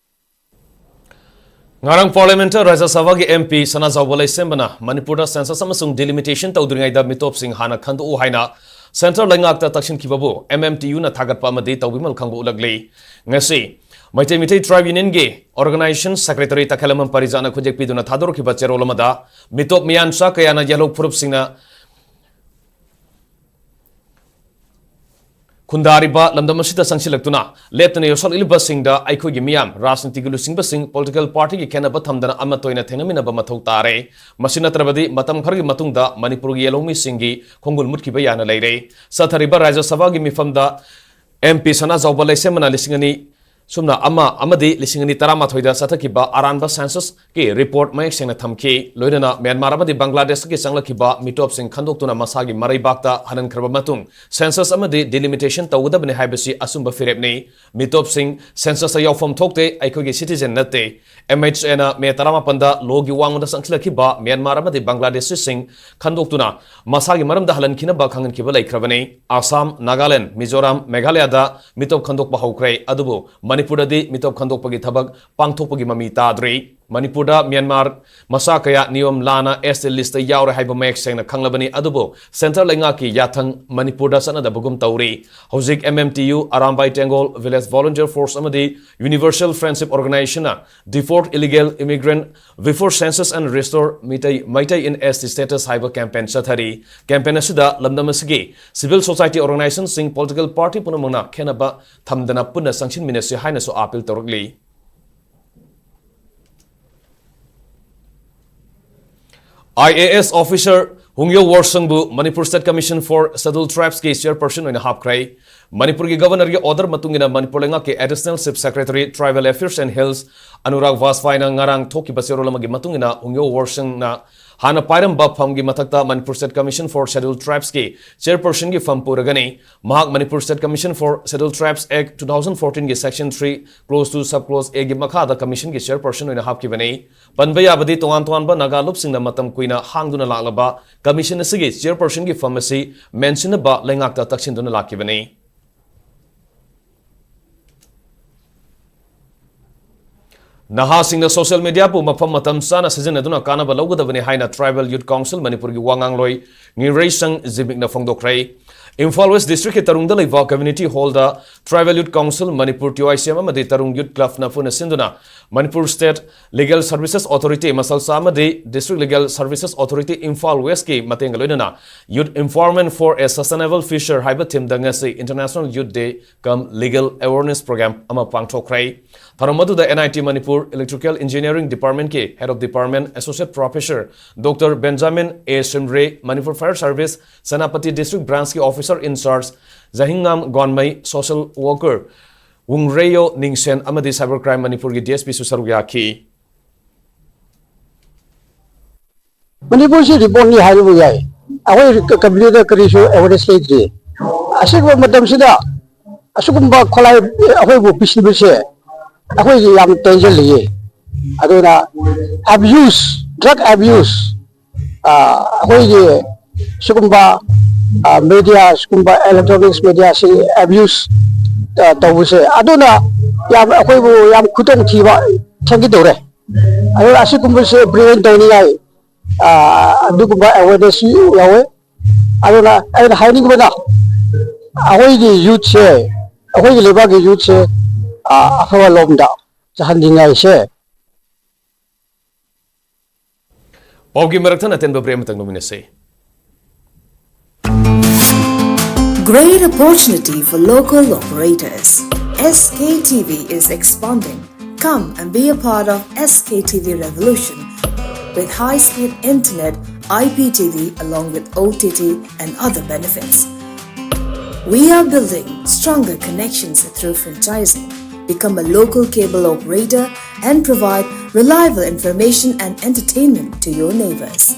ꯉꯔꯥꯡ Parliament ꯔꯥꯖ꯭ꯌ ꯁꯚꯥꯒꯤ MP ꯁꯅꯥꯖꯥꯎꯕ ꯂꯩꯁꯦꯝꯕꯅ ꯃꯅꯤꯄꯨꯔꯗ census ꯑꯃꯁꯨꯡ delimitation ꯇꯧꯗ꯭ꯔꯤꯉꯩꯗ ꯃꯤꯇꯣꯞꯁꯤꯡ ꯍꯥꯟꯅ ꯈꯟꯗꯣꯛꯎ ꯍꯥꯏꯅ central ꯂꯩꯉꯥꯛꯇ ꯇꯛꯁꯤꯟꯈꯤꯕꯕꯨ MMTUꯅ ꯊꯥꯒꯠꯄ ꯑꯃꯗꯤ ꯇꯧꯕꯤꯃꯜ ꯈꯪꯕ ꯎꯠꯂꯛꯂꯤ꯫ ꯉꯁꯤ ꯃꯩꯇꯩ ꯃꯤꯇꯩ ꯇ꯭ꯔꯥꯏꯕ ꯌꯨꯅꯤꯌꯟꯒꯤ ꯑꯣꯔꯒꯅꯥꯏꯖꯦꯁꯟ ꯁꯦꯀ꯭ꯔꯦꯇꯔꯤ ꯇꯈꯦꯂꯝꯕꯝ ꯄꯔꯤꯖꯥꯠꯅ ꯈꯨꯠꯌꯦꯛ ꯄꯤꯗꯨꯅ ꯊꯥꯗꯣꯔꯛꯈꯤꯕ ꯆꯦꯔꯣꯜ ꯑꯃꯗ, ꯃꯤꯇꯣꯞ ꯃꯤꯌꯥꯟꯆꯥ ꯀꯌꯥꯅ ꯌꯥꯂꯧ ꯐꯨꯔꯨꯞꯁꯤꯡꯅ ꯈꯨꯟꯗꯥꯔꯤꯕ ꯂꯝꯗꯝ ꯑꯁꯤꯗ ꯆꯪꯁꯤꯜꯂꯛꯇꯨꯅ ꯂꯦꯞꯇꯅ ꯌꯣꯛꯁꯜꯂꯛꯂꯤꯕꯁꯤꯡꯗ ꯑꯩꯈꯣꯏꯒꯤ ꯃꯤꯌꯥꯝ, ꯔꯥꯖꯅꯤꯇꯤꯒꯤ ꯂꯨꯆꯤꯡꯕꯁꯤꯡ, ꯄꯣꯂꯤꯇꯤꯀꯦꯜ ꯄꯥꯔꯇꯤꯒꯤ ꯈꯦꯠꯅꯕ ꯊꯝꯗꯅ ꯑꯃꯠꯇ ꯑꯣꯏꯅ ꯊꯦꯡꯅꯃꯤꯟꯅꯕ ꯃꯊꯧ ꯇꯥꯔꯦ꯫ ꯃꯁꯤ ꯅꯠꯇ꯭ꯔꯕꯗꯤ ꯃꯇꯝ ꯈꯔꯒꯤ ꯃꯇꯨꯡꯗ ꯃꯅꯤꯄꯨꯔꯒꯤ ꯌꯦꯜꯍꯧꯃꯤꯁꯤꯡꯒꯤ ꯈꯣꯡꯒꯨꯜ ꯃꯨꯠꯈꯤꯕ ꯌꯥꯅ ꯂꯩꯔꯦ꯫ ꯆꯠꯊꯔꯤꯕ ꯔꯥꯖ꯭ꯌ ꯁꯚꯥꯒꯤ ꯃꯤꯐꯝꯗ ꯑꯦꯝ ꯄꯤ ꯁꯅꯥꯖꯥꯎꯕ ꯂꯩꯁꯦꯝꯕꯅ ꯂꯤꯁꯤꯡ ꯑꯅꯤ ꯁꯨꯞꯅ ꯑꯃ ꯑꯃꯗꯤ ꯂꯤꯁꯤꯡ ꯑꯅꯤ ꯇꯔꯥꯃꯥꯊꯣꯏꯗ ꯆꯠꯊꯈꯤꯕ ꯑꯔꯥꯟꯕ ꯁꯦꯟꯁꯁꯀꯤ ꯔꯤꯄꯣꯔꯠ ꯃꯌꯦꯛ ꯁꯦꯡꯅ ꯊꯝꯈꯤ꯫ ꯂꯣꯏꯅꯅ ꯃ꯭ꯌꯥꯟꯃꯥꯔ ꯑꯃꯗꯤ ꯕꯪꯒ꯭ꯂꯥꯗꯦꯁꯇꯒꯤ ꯆꯪꯂꯛꯈꯤꯕ ꯃꯤꯇꯣꯞꯁꯤꯡ ꯈꯟꯗꯣꯛꯇꯨꯅ ꯃꯁꯥꯒꯤ ꯃꯔꯩꯕꯥꯛꯇ ꯍꯜꯍꯟꯈ꯭ꯔꯕ ꯃꯇꯨꯡ ꯁꯦꯟꯁꯁ ꯑꯃꯗꯤ ꯗꯤꯂꯤꯃꯤꯇꯦꯁꯟ ꯇꯧꯒꯗꯕꯅꯤ ꯍꯥꯏꯕꯁꯤ ꯑꯆꯨꯝꯕ ꯐꯤꯔꯦꯞꯅꯤ꯫ ꯃꯤꯇꯣꯞꯁꯤꯡ ꯁꯦꯟꯁꯁꯇ ꯌꯥꯎꯐꯝ ꯊꯣꯛꯇꯦ, ꯑꯩꯈꯣꯏꯒꯤ ꯁꯤꯇꯤꯖꯦꯟ ꯅꯠꯇꯦ꯫ ꯑꯦꯝ ꯑꯩꯆ ꯑꯦꯅ ꯃꯦ ꯇꯔꯥꯃꯥꯄꯟꯗ ꯂꯣꯒꯤ ꯋꯥꯡꯃꯗ ꯆꯪꯁꯤꯜꯂꯛꯈꯤꯕ ꯃ꯭ꯌꯥꯟꯃꯥꯔ ꯑꯃꯗꯤ ꯕꯪꯒ꯭ꯂꯥꯗꯦꯁꯤꯁꯤꯡ ꯈꯟꯗꯣꯛꯇꯨꯅ ꯃꯁꯥꯒꯤ ꯃꯔꯝꯗ ꯍꯜꯍꯟꯈꯤꯅꯕ ꯈꯪꯍꯟꯈꯤꯕ ꯂꯩꯈ꯭ꯔꯕꯅꯤ꯫ ꯑꯁꯥꯝ, ꯅꯥꯒꯥꯂꯦꯟ, ꯃꯤꯖꯣꯔꯥꯝ, ꯃꯦꯘꯥꯂꯌꯥꯗ ꯃꯤꯇꯣꯞ ꯈꯟꯗꯣꯛꯄ ꯍꯧꯈ꯭ꯔꯦ, ꯑꯗꯨꯕꯨ ꯃꯅꯤꯄꯨꯔꯗꯗꯤ ꯃꯤꯇꯣꯞ ꯈꯟꯗꯣꯛꯄꯒꯤ ꯊꯕꯛ ꯄꯥꯡꯊꯣꯛꯄꯒꯤ ꯃꯃꯤ ꯇꯥꯗ꯭ꯔꯤ꯫ ꯃꯅꯤꯄꯨꯔꯗ ꯃ꯭ꯌꯥꯟꯃꯥꯔ ꯃꯆꯥ ꯀꯌꯥ ꯅꯤꯌꯣꯝ ꯂꯥꯟꯅ ꯑꯦꯁ ꯇꯤ ꯂꯤꯁꯇ ꯌꯥꯎꯔꯦ ꯍꯥꯏꯕ ꯃꯌꯦꯛ ꯁꯦꯡꯅ ꯈꯪꯂꯕꯅꯤ, ꯑꯗꯨꯕꯨ ꯁꯦꯟꯇꯔ ꯂꯩꯉꯥꯛꯀꯤ ꯌꯥꯊꯪ ꯃꯅꯤꯄꯨꯔꯗ ꯆꯠꯅꯗꯕꯒꯨꯝ ꯇꯧꯔꯤ꯫ ꯍꯧꯖꯤꯛ M M T U, Arambai Tenggol, village volunteer force ꯑꯃꯗꯤ ꯌꯨꯅꯤꯚꯔꯁꯦꯜ ꯐ꯭ꯔꯦꯟꯗꯁꯤꯞ ꯑꯣꯔꯒꯅꯥꯏꯖꯦꯁꯟꯅ Deport Illegal Immigrant Before Census and Restore Meitei, Meitei in S T Status ꯍꯥꯏꯕ ꯀꯦꯝꯄꯦꯟ ꯆꯠꯊꯔꯤ꯫ ꯀꯦꯝꯄꯦꯟ ꯑꯁꯤꯗ ꯂꯝꯗꯝ ꯑꯁꯤꯒꯤ ꯁꯤꯚꯤꯜ ꯁꯣꯁꯥꯏꯇꯤ ꯑꯣꯔꯒꯅꯥꯏꯖꯦꯁꯟꯁꯤꯡ, ꯄꯣꯂꯤꯇꯤꯀꯦꯜ ꯄꯥꯔꯇꯤ ꯄꯨꯝꯅꯃꯛꯅ ꯈꯦꯟꯅꯕ ꯊꯝꯗꯅ ꯄꯨꯟꯅ ꯆꯪꯁꯤꯟꯃꯤꯟꯅꯁꯤ ꯍꯥꯏꯅꯁꯨ ꯑꯥꯄꯤꯜ ꯇꯧꯔꯛꯂꯤ꯫ I A S officer Hungyo ꯋꯣꯔꯁꯪꯕꯨ Manipur State Commission for Scheduled Tribesꯀꯤ ꯆꯤꯌꯔꯄꯔꯁꯟ ꯑꯣꯏꯅ ꯍꯥꯞꯈ꯭ꯔꯦ꯫ ꯃꯅꯤꯄꯨꯔꯒꯤ ꯒꯚꯔꯅꯔꯒꯤ ꯑꯣꯔꯗꯔ ꯃꯇꯨꯡ ꯏꯟꯅ ꯃꯅꯤꯄꯨꯔ ꯂꯩꯉꯥꯛꯀꯤ additional chief secretary tribal affairs and hills Anurag ꯕꯥꯖꯄꯥꯏꯅ ꯉꯔꯥꯡ ꯊꯣꯛꯈꯤꯕ ꯆꯦꯔꯣꯜ ꯑꯃꯒꯤ ꯃꯇꯨꯡ ꯏꯟꯅ ꯍꯨꯡꯌꯣ ꯋꯣꯔꯁꯪꯅ ꯍꯥꯟꯅ ꯄꯥꯏꯔꯝꯕ ꯐꯝꯒꯤ ꯃꯊꯛꯇ Manipur State Commission for Scheduled Tribesꯀꯤ ꯆꯤꯌꯔꯄꯔꯁꯟꯒꯤ ꯐꯝ ꯄꯨꯔꯒꯅꯤ꯫ ꯃꯍꯥꯛ Manipur State Commission for Scheduled Tribes Act two thousand fourteenꯒꯤ Section three, clause two, sub clause Aꯒꯤ ꯃꯈꯥꯗ ꯀꯃꯤꯁꯟꯒꯤ ꯆꯤꯌꯔꯄꯔꯁꯟ ꯑꯣꯏꯅ ꯍꯥꯞꯈꯤꯕꯅꯤ꯫ ꯄꯟꯕ ꯌꯥꯕꯗꯤ, ꯇꯣꯉꯥꯟ ꯇꯣꯉꯥꯟꯕ ꯅꯥꯒꯥ ꯂꯨꯞꯁꯤꯡꯅ ꯃꯇꯝ ꯀꯨꯏꯅ ꯍꯥꯡꯗꯨꯅ ꯂꯥꯛꯂꯕ ꯀꯃꯤꯁꯟ ꯑꯁꯤꯒꯤ ꯆꯤꯌꯔꯄꯔꯁꯟꯒꯤ ꯐꯝ ꯑꯁꯤ ꯃꯦꯟꯁꯤꯟꯅꯕ ꯂꯩꯉꯥꯛꯇ ꯇꯛꯁꯤꯟꯗꯨꯅ ꯂꯥꯛꯈꯤꯕꯅꯤ꯫ ꯅꯍꯥꯁꯤꯡꯅ ꯁꯣꯁꯤꯌꯦꯜ ꯃꯤꯗꯤꯌꯥꯕꯨ ꯃꯐꯝ ꯃꯇꯝ ꯆꯥꯅ ꯁꯤꯖꯤꯟꯅꯗꯨꯅ ꯀꯥꯟꯅꯕ ꯂꯧꯒꯗꯕꯅꯤ ꯍꯥꯏꯅ ꯇ꯭ꯔꯥꯏꯕꯦꯜ ꯌꯨꯠ ꯀꯥꯎꯟꯁꯤꯜ ꯃꯅꯤꯄꯨꯔꯒꯤ ꯋꯥ ꯉꯥꯡꯂꯣꯏ ꯉꯤꯔꯩꯁꯪ ꯖꯤꯃꯤꯛꯅ ꯐꯣꯡꯗꯣꯛꯈ꯭ꯔꯦ꯫ ꯏꯝꯐꯥꯜ ꯋꯦꯁ ꯗꯤꯁꯇ꯭ꯔꯤꯛꯀꯤ ꯇꯔꯨꯡꯗ ꯂꯩꯕ ꯀꯝꯃ꯭ꯌꯨꯅꯤꯇꯤ ꯍꯣꯜꯗ Tribal Youth Council Manipur, T Y C M, ꯑꯃꯗꯤ ꯇꯔꯨꯡ ꯌꯨꯠ ꯀ꯭ꯂꯕꯅ ꯄꯨꯟꯅ ꯁꯤꯟꯗꯨꯅ Manipur state legal services authority, ꯃꯁꯜꯁꯥ, ꯑꯃꯗꯤ district legal services authority Imphal ꯋꯦꯁꯀꯤ ꯃꯇꯦꯡꯒ ꯂꯣꯏꯅꯅ Youth Empowerment for a Sustainable Future ꯍꯥꯏꯕ ꯊꯤꯝꯗ ꯉꯁꯤ International Youth Day cum Legal Awareness Program ꯑꯃ ꯄꯥꯡꯊꯣꯛꯈ꯭ꯔꯦ꯫ ꯊꯧꯔꯝ ꯑꯗꯨꯗ N I T Manipur Electrical Engineering Departmentꯀꯤ Head of Department Associate Professor Doctor Benjamin A Shimray, Manipur Fire Service Senapati District Branchꯀꯤ Officer in Charge ꯖꯍꯤꯡꯉꯥꯝ ꯒꯣꯟꯃꯩ, Social Worker ꯋꯨꯡꯔꯦꯌꯣ ꯅꯤꯡꯁꯦꯟ ꯑꯃꯗꯤ Cyber Crime ꯃꯅꯤꯄꯨꯔꯒꯤ D S Pꯁꯨ ꯁꯔꯨꯛ ꯌꯥꯈꯤ꯫ ꯃꯅꯤꯄꯨꯔꯁꯤ ꯔꯤꯄꯣꯔꯠꯅꯤ ꯍꯥꯏꯕꯕꯨ ꯌꯥꯏ꯫ ꯑꯩꯈꯣꯏ ꯀꯝꯄꯅꯤꯗ ꯀꯔꯤꯁꯨ ꯑꯦꯋꯦꯔꯅꯦꯁ ꯂꯩꯇ꯭ꯔꯤ꯫ ꯑꯁꯤꯒꯨꯝꯕ ꯃꯇꯝꯁꯤꯗ ꯑꯁꯤꯒꯨꯝꯕ ꯈꯣꯠꯂꯥꯏ ꯑꯩꯈꯣꯏꯕꯨ ꯄꯤꯁꯤꯟꯕꯁꯦ ꯑꯩꯈꯣꯏꯒꯤ ꯌꯥꯝ ꯇꯦꯟꯖꯜꯂꯤꯌꯦ꯫ ꯑꯗꯨꯅ ꯑꯦꯕ꯭ꯌꯨꯁ, ꯗ꯭ꯔꯒ ꯑꯦꯕ꯭ꯌꯨꯁ, ꯑꯩꯈꯣꯏꯒꯤ ꯁꯤꯒꯨꯝꯕ ꯃꯦꯗꯤꯌꯥ, ꯁꯤꯒꯨꯝꯕ ꯏꯂꯦꯛꯇ꯭ꯔꯣꯅꯤꯛꯁ ꯃꯦꯗꯤꯌꯥꯁꯤ ꯑꯦꯕ꯭ꯌꯨꯁ ꯇꯧꯕꯁꯦ ꯑꯗꯨꯅ ꯌꯥꯝ ꯑꯩꯈꯣꯏꯕꯨ ꯌꯥꯝ ꯈꯨꯗꯣꯡꯊꯤꯕ ꯊꯦꯡꯒꯗꯧꯔꯦ꯫ ꯑꯗꯨꯅ ꯑꯁꯤꯒꯨꯝꯕꯁꯦ ꯄ꯭ꯔꯤꯚꯦꯟ ꯇꯧꯅꯤꯡꯉꯥꯏ ꯑꯗꯨꯒꯨꯝꯕ ꯑꯦꯋꯦꯔꯅꯦꯁꯁꯨ ꯌꯥꯎꯋꯦ꯫ ꯑꯗꯨꯅ ꯑꯩꯅ ꯍꯥꯏꯅꯤꯡꯕꯅ ꯑꯩꯈꯣꯏꯒꯤ ꯌꯨꯠꯁꯦ, ꯑꯩꯈꯣꯏꯒꯤ ꯂꯩꯕꯥꯛꯀꯤ ꯌꯨꯠꯁꯦ ꯑꯐꯕ ꯂꯣꯝꯗ ꯆꯠꯍꯟꯅꯤꯡꯉꯥꯏꯁꯦ꯫ ꯄꯥꯎꯒꯤ ꯃꯔꯛꯊꯠꯅ ꯑꯇꯦꯟꯕ ꯕ꯭ꯔꯦꯛ ꯑꯃꯇꯪ ꯂꯧꯃꯤꯟꯅꯁꯤ꯫ Great opportunity for local operators. S K T V is expanding. Come and be a part of S K T V revolution with high-speed internet, I P T V along with O T T and other benefits. We are building stronger connections through franchising. Become a local cable operator and provide reliable information and entertainment to your neighbors.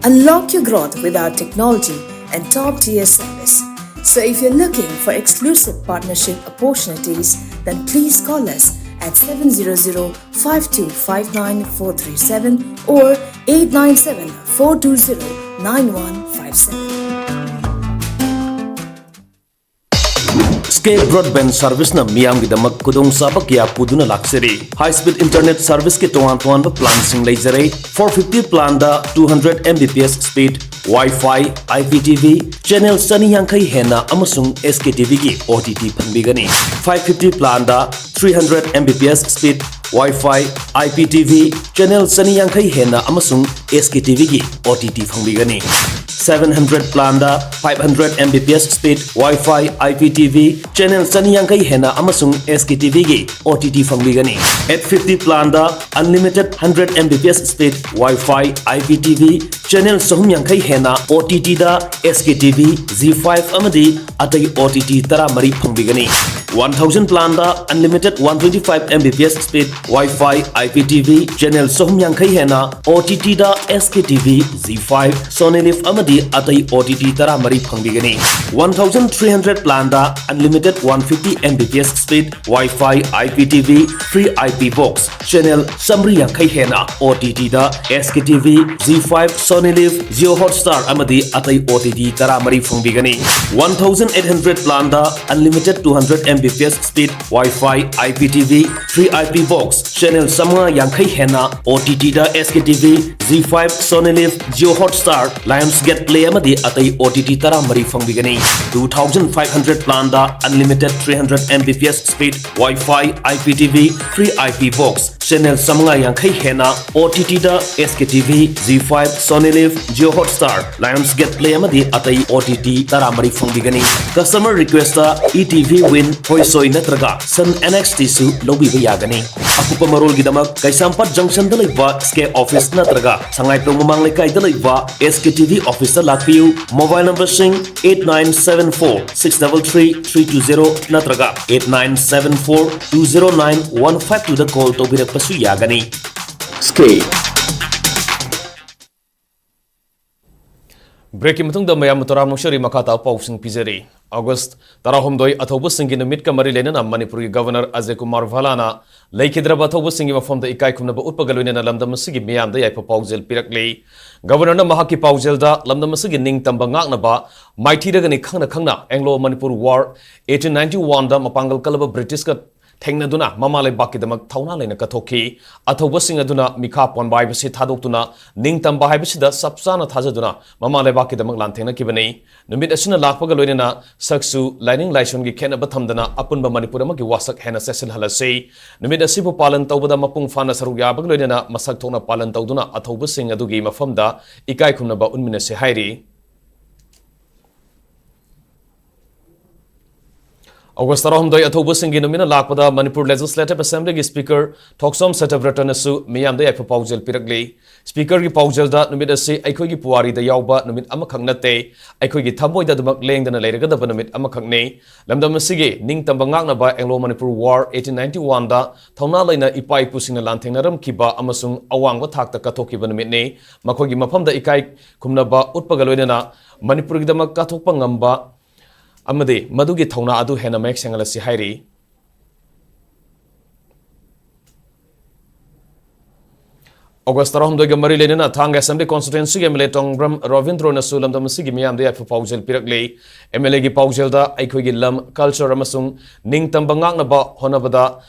Unlock your growth with our technology and top-tier service. So if you're looking for exclusive partnership opportunities, then please call us at seven zero zero five two five nine four three seven or eight nine seven four two zero nine one five seven. K Broadband Service ꯅ ꯃꯤꯌꯥꯝꯒꯤꯗꯃꯛ ꯈꯨꯗꯣꯡꯆꯥꯕ ꯀꯌꯥ ꯄꯨꯗꯨꯅ ꯂꯥꯛꯆꯔꯤ꯫ High speed internet service ꯀꯤ ꯇꯣꯉꯥꯟ ꯇꯣꯉꯥꯟꯕ plan ꯁꯤꯡ ꯂꯩꯖꯔꯦ꯫ Four fifty plan the two hundred M B P S speed, Wi-Fi, I P T V, channel ꯆꯅꯤ ꯌꯥꯡꯈꯩ ꯍꯦꯟꯅ ꯑꯃꯁꯨꯡ S K T V ꯒꯤ O T T ꯐꯪꯕꯤꯒꯅꯤ꯫ Five fifty plan the three hundred M B P S speed, Wi-Fi, I P T V, channel ꯆꯅꯤ ꯌꯥꯡꯈꯩ ꯍꯦꯟꯅ ꯑꯃꯁꯨꯡ S K T V ꯒꯤ O T T ꯐꯪꯕꯤꯒꯅꯤ꯫ Seven hundred plan the five hundred M B P S speed, Wi-Fi, I P T V, channel ꯆꯅꯤ ꯌꯥꯡꯈꯩ ꯍꯦꯟꯅ ꯑꯃꯁꯨꯡ S K T V ꯒꯤ O T T ꯐꯪꯕꯤꯒꯅꯤ꯫ Eight fifty plan the unlimited hundred M B P S speed, Wi-Fi, I P T V, channel ꯆꯍꯨꯝ ꯌꯥꯡꯈꯩ ꯍꯦꯟꯅ O T T ꯗ S K T V, Zee five ꯑꯃꯗꯤ ꯑꯇꯩ O T T ꯇꯔꯥꯃꯔꯤ ꯐꯪꯕꯤꯒꯅꯤ꯫ One thousand plan the unlimited one twenty five M B P S speed, Wi-Fi, I P T V, channel ꯆꯍꯨꯝ ꯌꯥꯡꯈꯩ ꯍꯦꯟꯅ O T T ꯗ S K T V, Zee five, Sony Liv ꯑꯃꯗꯤ ꯑꯇꯩ O T T ꯇꯔꯥꯃꯔꯤ ꯐꯪꯕꯤꯒꯅꯤ꯫ One thousand three hundred plan the unlimited one fifty M B P S speed, Wi-Fi, I P T V, free I P box, channel ꯆꯥꯃꯔꯤ ꯌꯥꯡꯈꯩ ꯍꯦꯟꯅ O T T ꯗ S K T V, Zee five, Sony Liv, Jio Hotstar ꯑꯃꯗꯤ ꯑꯇꯩ O T T ꯇꯔꯥꯃꯔꯤ ꯐꯪꯕꯤꯒꯅꯤ꯫ One thousand eight hundred plan the unlimited two hundred M B P S speed, Wi-Fi, I P T V, free I P box, channel ꯆꯥꯃꯉꯥ ꯌꯥꯡꯈꯩ ꯍꯦꯟꯅ O T T ꯗ S K T V, Zee five, Sony Liv, Jio Hotstar, Lionsgate Play ꯑꯃꯗꯤ ꯑꯇꯩ O T T ꯇꯔꯥꯃꯔꯤ ꯐꯪꯕꯤꯒꯅꯤ꯫ Two thousand five hundred plan the unlimited three hundred M B P S speed, Wi-Fi, I P T V, free I P box, channel ꯆꯥꯃꯉꯥ ꯌꯥꯡꯈꯩ ꯍꯦꯟꯅ O T T ꯗ S K T V, Zee five, Sony Liv, Jio Hotstar, Lionsgate Play ꯑꯃꯗꯤ ꯑꯇꯩ O T T ꯇꯔꯥꯃꯔꯤ ꯐꯪꯕꯤꯒꯅꯤ꯫ Customer request ꯇ E T V Win, ꯍꯣꯏꯁꯣꯏ ꯅꯠꯇ꯭ꯔꯒ Sun N X T ꯁꯨ ꯂꯧꯕꯤꯕ ꯌꯥꯒꯅꯤ꯫ ꯑꯀꯨꯞꯄ ꯃꯔꯣꯜꯒꯤꯗꯃꯛ ꯀꯩꯁꯥꯝꯄꯥꯠ junction ꯗ ꯂꯩꯕ S K office ꯅꯠꯇ꯭ꯔꯒ ꯁꯉꯥꯏꯄ꯭ꯔꯧ ꯃꯃꯥꯡ ꯂꯩꯀꯥꯏꯗ ꯂꯩꯕ S K T V office ꯇ ꯂꯥꯛꯄꯤꯌꯨ꯫ Mobile number ꯁꯤꯡ eight nine seven four six double three three two zero ꯅꯠꯇ꯭ꯔꯒ eight nine seven four two zero nine one five two ꯗ call ꯇꯧꯕꯤꯔꯛꯄꯁꯨ ꯌꯥꯒꯅꯤ꯫ S K꯫ Break ꯀꯤ ꯃꯇꯨꯡꯗ ꯃꯌꯥꯝꯕꯨ ꯇꯔꯥꯝꯅ ꯑꯣꯛꯆꯔꯤ꯫ ꯃꯈꯥ ꯇꯥꯕ ꯄꯥꯎꯁꯤꯡ ꯄꯤꯖꯔꯤ꯫ August ꯇꯔꯥꯍꯨꯝꯗꯣꯏ, ꯑꯊꯧꯕꯁꯤꯡꯒꯤ ꯅꯨꯃꯤꯠꯀ ꯃꯔꯤ ꯂꯩꯅꯅ ꯃꯅꯤꯄꯨꯔꯒꯤ Governor ꯑꯖꯌ ꯀꯨꯃꯥꯔ ꯚꯜꯂꯥꯅ ꯂꯩꯈꯤꯗ꯭ꯔꯕ ꯑꯊꯧꯕꯁꯤꯡꯒꯤ ꯃꯐꯝꯗ ꯏꯀꯥꯏ ꯈꯨꯝꯅꯕ ꯎꯠꯄꯒ ꯂꯣꯏꯅꯅ ꯂꯝꯗꯝ ꯑꯁꯤꯒꯤ ꯃꯤꯌꯥꯝꯗ ꯌꯥꯏꯐ ꯄꯥꯎꯖꯦꯜ ꯄꯤꯔꯛꯂꯤ꯫ Governor ꯅ ꯃꯍꯥꯛꯀꯤ ꯄꯥꯎꯖꯦꯜꯗ ꯂꯝꯗꯝ ꯑꯁꯤꯒꯤ ꯅꯤꯡꯇꯝꯕ ꯉꯥꯛꯅꯕ ꯃꯥꯏꯊꯤꯔꯒꯅꯤ ꯈꯪꯅ ꯈꯪꯅ Anglo Manipur War eighteen ninety one ꯗ ꯃꯄꯥꯡꯒꯜ ꯀꯜꯂꯕ British ꯀ ꯊꯦꯡꯅꯗꯨꯅ ꯃꯃꯥ ꯂꯩꯕꯥꯛꯀꯤꯗꯃꯛ ꯊꯧꯅꯥ ꯂꯩꯅ ꯀꯠꯊꯣꯛꯈꯤ꯫ ꯑꯊꯧꯕꯁꯤꯡ ꯑꯗꯨꯅ ꯃꯤꯈꯥ ꯄꯣꯟꯕ ꯍꯥꯏꯕꯁꯤ ꯊꯥꯗꯣꯛꯇꯨꯅ ꯅꯤꯡꯇꯝꯕ ꯍꯥꯏꯕꯁꯤꯗ ꯆꯞ ꯆꯥꯅ ꯊꯥꯖꯗꯨꯅ ꯃꯃꯥ ꯂꯩꯕꯥꯛꯀꯤꯗꯃꯛ ꯂꯥꯟꯊꯦꯡꯅꯈꯤꯕꯅꯤ꯫ ꯅꯨꯃꯤꯠ ꯑꯁꯤꯅ ꯂꯥꯛꯄꯒ ꯂꯣꯏꯅꯅ ꯁꯛꯆꯨ, ꯂꯥꯏꯅꯤꯡ ꯂꯥꯏꯁꯣꯟꯒꯤ ꯈꯦꯠꯅꯕ ꯊꯝꯗꯅ ꯑꯄꯨꯟꯕ ꯃꯅꯤꯄꯨꯔ ꯑꯃꯒꯤ ꯋꯥꯁꯛ ꯍꯦꯟꯅ ꯆꯦꯠꯁꯤꯜꯍꯜꯂꯁꯤ꯫ ꯅꯨꯃꯤꯠ ꯑꯁꯤꯕꯨ ꯄꯥꯂꯟ ꯇꯧꯕꯗ ꯃꯄꯨꯡ ꯐꯥꯅ ꯁꯔꯨꯛ ꯌꯥꯕꯒ ꯂꯣꯏꯅꯅ ꯃꯁꯛ ꯊꯣꯛꯅ ꯄꯥꯂꯟ ꯇꯧꯗꯨꯅ ꯑꯊꯧꯕꯁꯤꯡ ꯑꯗꯨꯒꯤ ꯃꯐꯝꯗ ꯏꯀꯥꯏ ꯈꯨꯝꯅꯕ ꯎꯠꯃꯤꯟꯅꯁꯤ ꯍꯥꯏꯔꯤ꯫ August ꯇꯔꯥꯍꯨꯝꯗꯣꯏ, ꯑꯊꯧꯕꯁꯤꯡꯒꯤ ꯅꯨꯃꯤꯠꯅ ꯂꯥꯛꯄꯗ ꯃꯅꯤꯄꯨꯔ Legislative Assembly ꯒꯤ Speaker ꯊꯣꯛꯆꯣꯝ ꯁꯇ꯭ꯌꯕ꯭ꯔꯇꯅꯁꯨ ꯃꯤꯌꯥꯝꯗ ꯌꯥꯏꯐ ꯄꯥꯎꯖꯦꯜ ꯄꯤꯔꯛꯂꯤ꯫ Speaker ꯒꯤ ꯄꯥꯎꯖꯦꯜꯗ ꯅꯨꯃꯤꯠ ꯑꯁꯤ ꯑꯩꯈꯣꯏꯒꯤ ꯄꯨꯋꯥꯔꯤꯗ ꯌꯥꯎꯕ ꯅꯨꯃꯤꯠ ꯑꯃꯈꯛ ꯅꯠꯇꯦ, ꯑꯩꯈꯣꯏꯒꯤ ꯊꯃꯣꯏꯗ ꯑꯗꯨꯃꯛ ꯂꯦꯡꯗꯅ ꯂꯩꯔꯒꯗꯕ ꯅꯨꯃꯤꯠ ꯑꯃꯈꯛꯅꯤ꯫ ꯂꯝꯗꯝ ꯑꯁꯤꯒꯤ ꯅꯤꯡꯇꯝꯕ ꯉꯥꯛꯅꯕ Anglo Manipur War eighteen ninety one ꯗ ꯊꯧꯅꯥ ꯂꯩꯅ ꯏꯄꯥ ꯏꯄꯨꯁꯤꯡꯅ ꯂꯥꯟꯊꯦꯡꯅꯔꯝꯈꯤꯕ ꯑꯃꯁꯨꯡ ꯑꯋꯥꯡꯕ ꯊꯥꯛꯇ ꯀꯠꯊꯣꯛꯈꯤꯕ ꯅꯨꯃꯤꯠꯅꯤ꯫ ꯃꯈꯣꯏꯒꯤ ꯃꯐꯝꯗ ꯏꯀꯥꯏ ꯈꯨꯝꯅꯕ ꯎꯠꯄꯒ ꯂꯣꯏꯅꯅ ꯃꯅꯤꯄꯨꯔꯒꯤꯗꯃꯛ ꯀꯠꯊꯣꯛꯄ ꯉꯝꯕ ꯑꯃꯗꯤ ꯃꯗꯨꯒꯤ ꯊꯧꯅꯥ ꯑꯗꯨ ꯍꯦꯟꯅ ꯃꯌꯦꯛ ꯁꯦꯡꯍꯜꯂꯁꯤ ꯍꯥꯏꯔꯤ꯫ August ꯇꯔꯥꯍꯨꯝꯗꯣꯏꯒ ꯃꯔꯤ ꯂꯩꯅꯅ ꯊꯥꯡꯒ Assembly Constituency ꯒꯤ M L A ꯇꯣꯡꯕ꯭ꯔꯝ ꯔꯣꯕꯤꯟꯗ꯭ꯔꯣꯅꯁꯨ ꯂꯝꯗꯝ ꯑꯁꯤꯒꯤ ꯃꯤꯌꯥꯝꯗ ꯌꯥꯏꯐ ꯄꯥꯎꯖꯦꯜ ꯄꯤꯔꯛꯂꯤ꯫ M L A ꯒꯤ ꯄꯥꯎꯖꯦꯜꯗ ꯑꯩꯈꯣꯏꯒꯤ ꯂꯝ, culture ꯑꯃꯁꯨꯡ ꯅꯤꯡꯇꯝꯕ ꯉꯥꯛꯅꯕ ꯍꯣꯠꯅꯕꯗ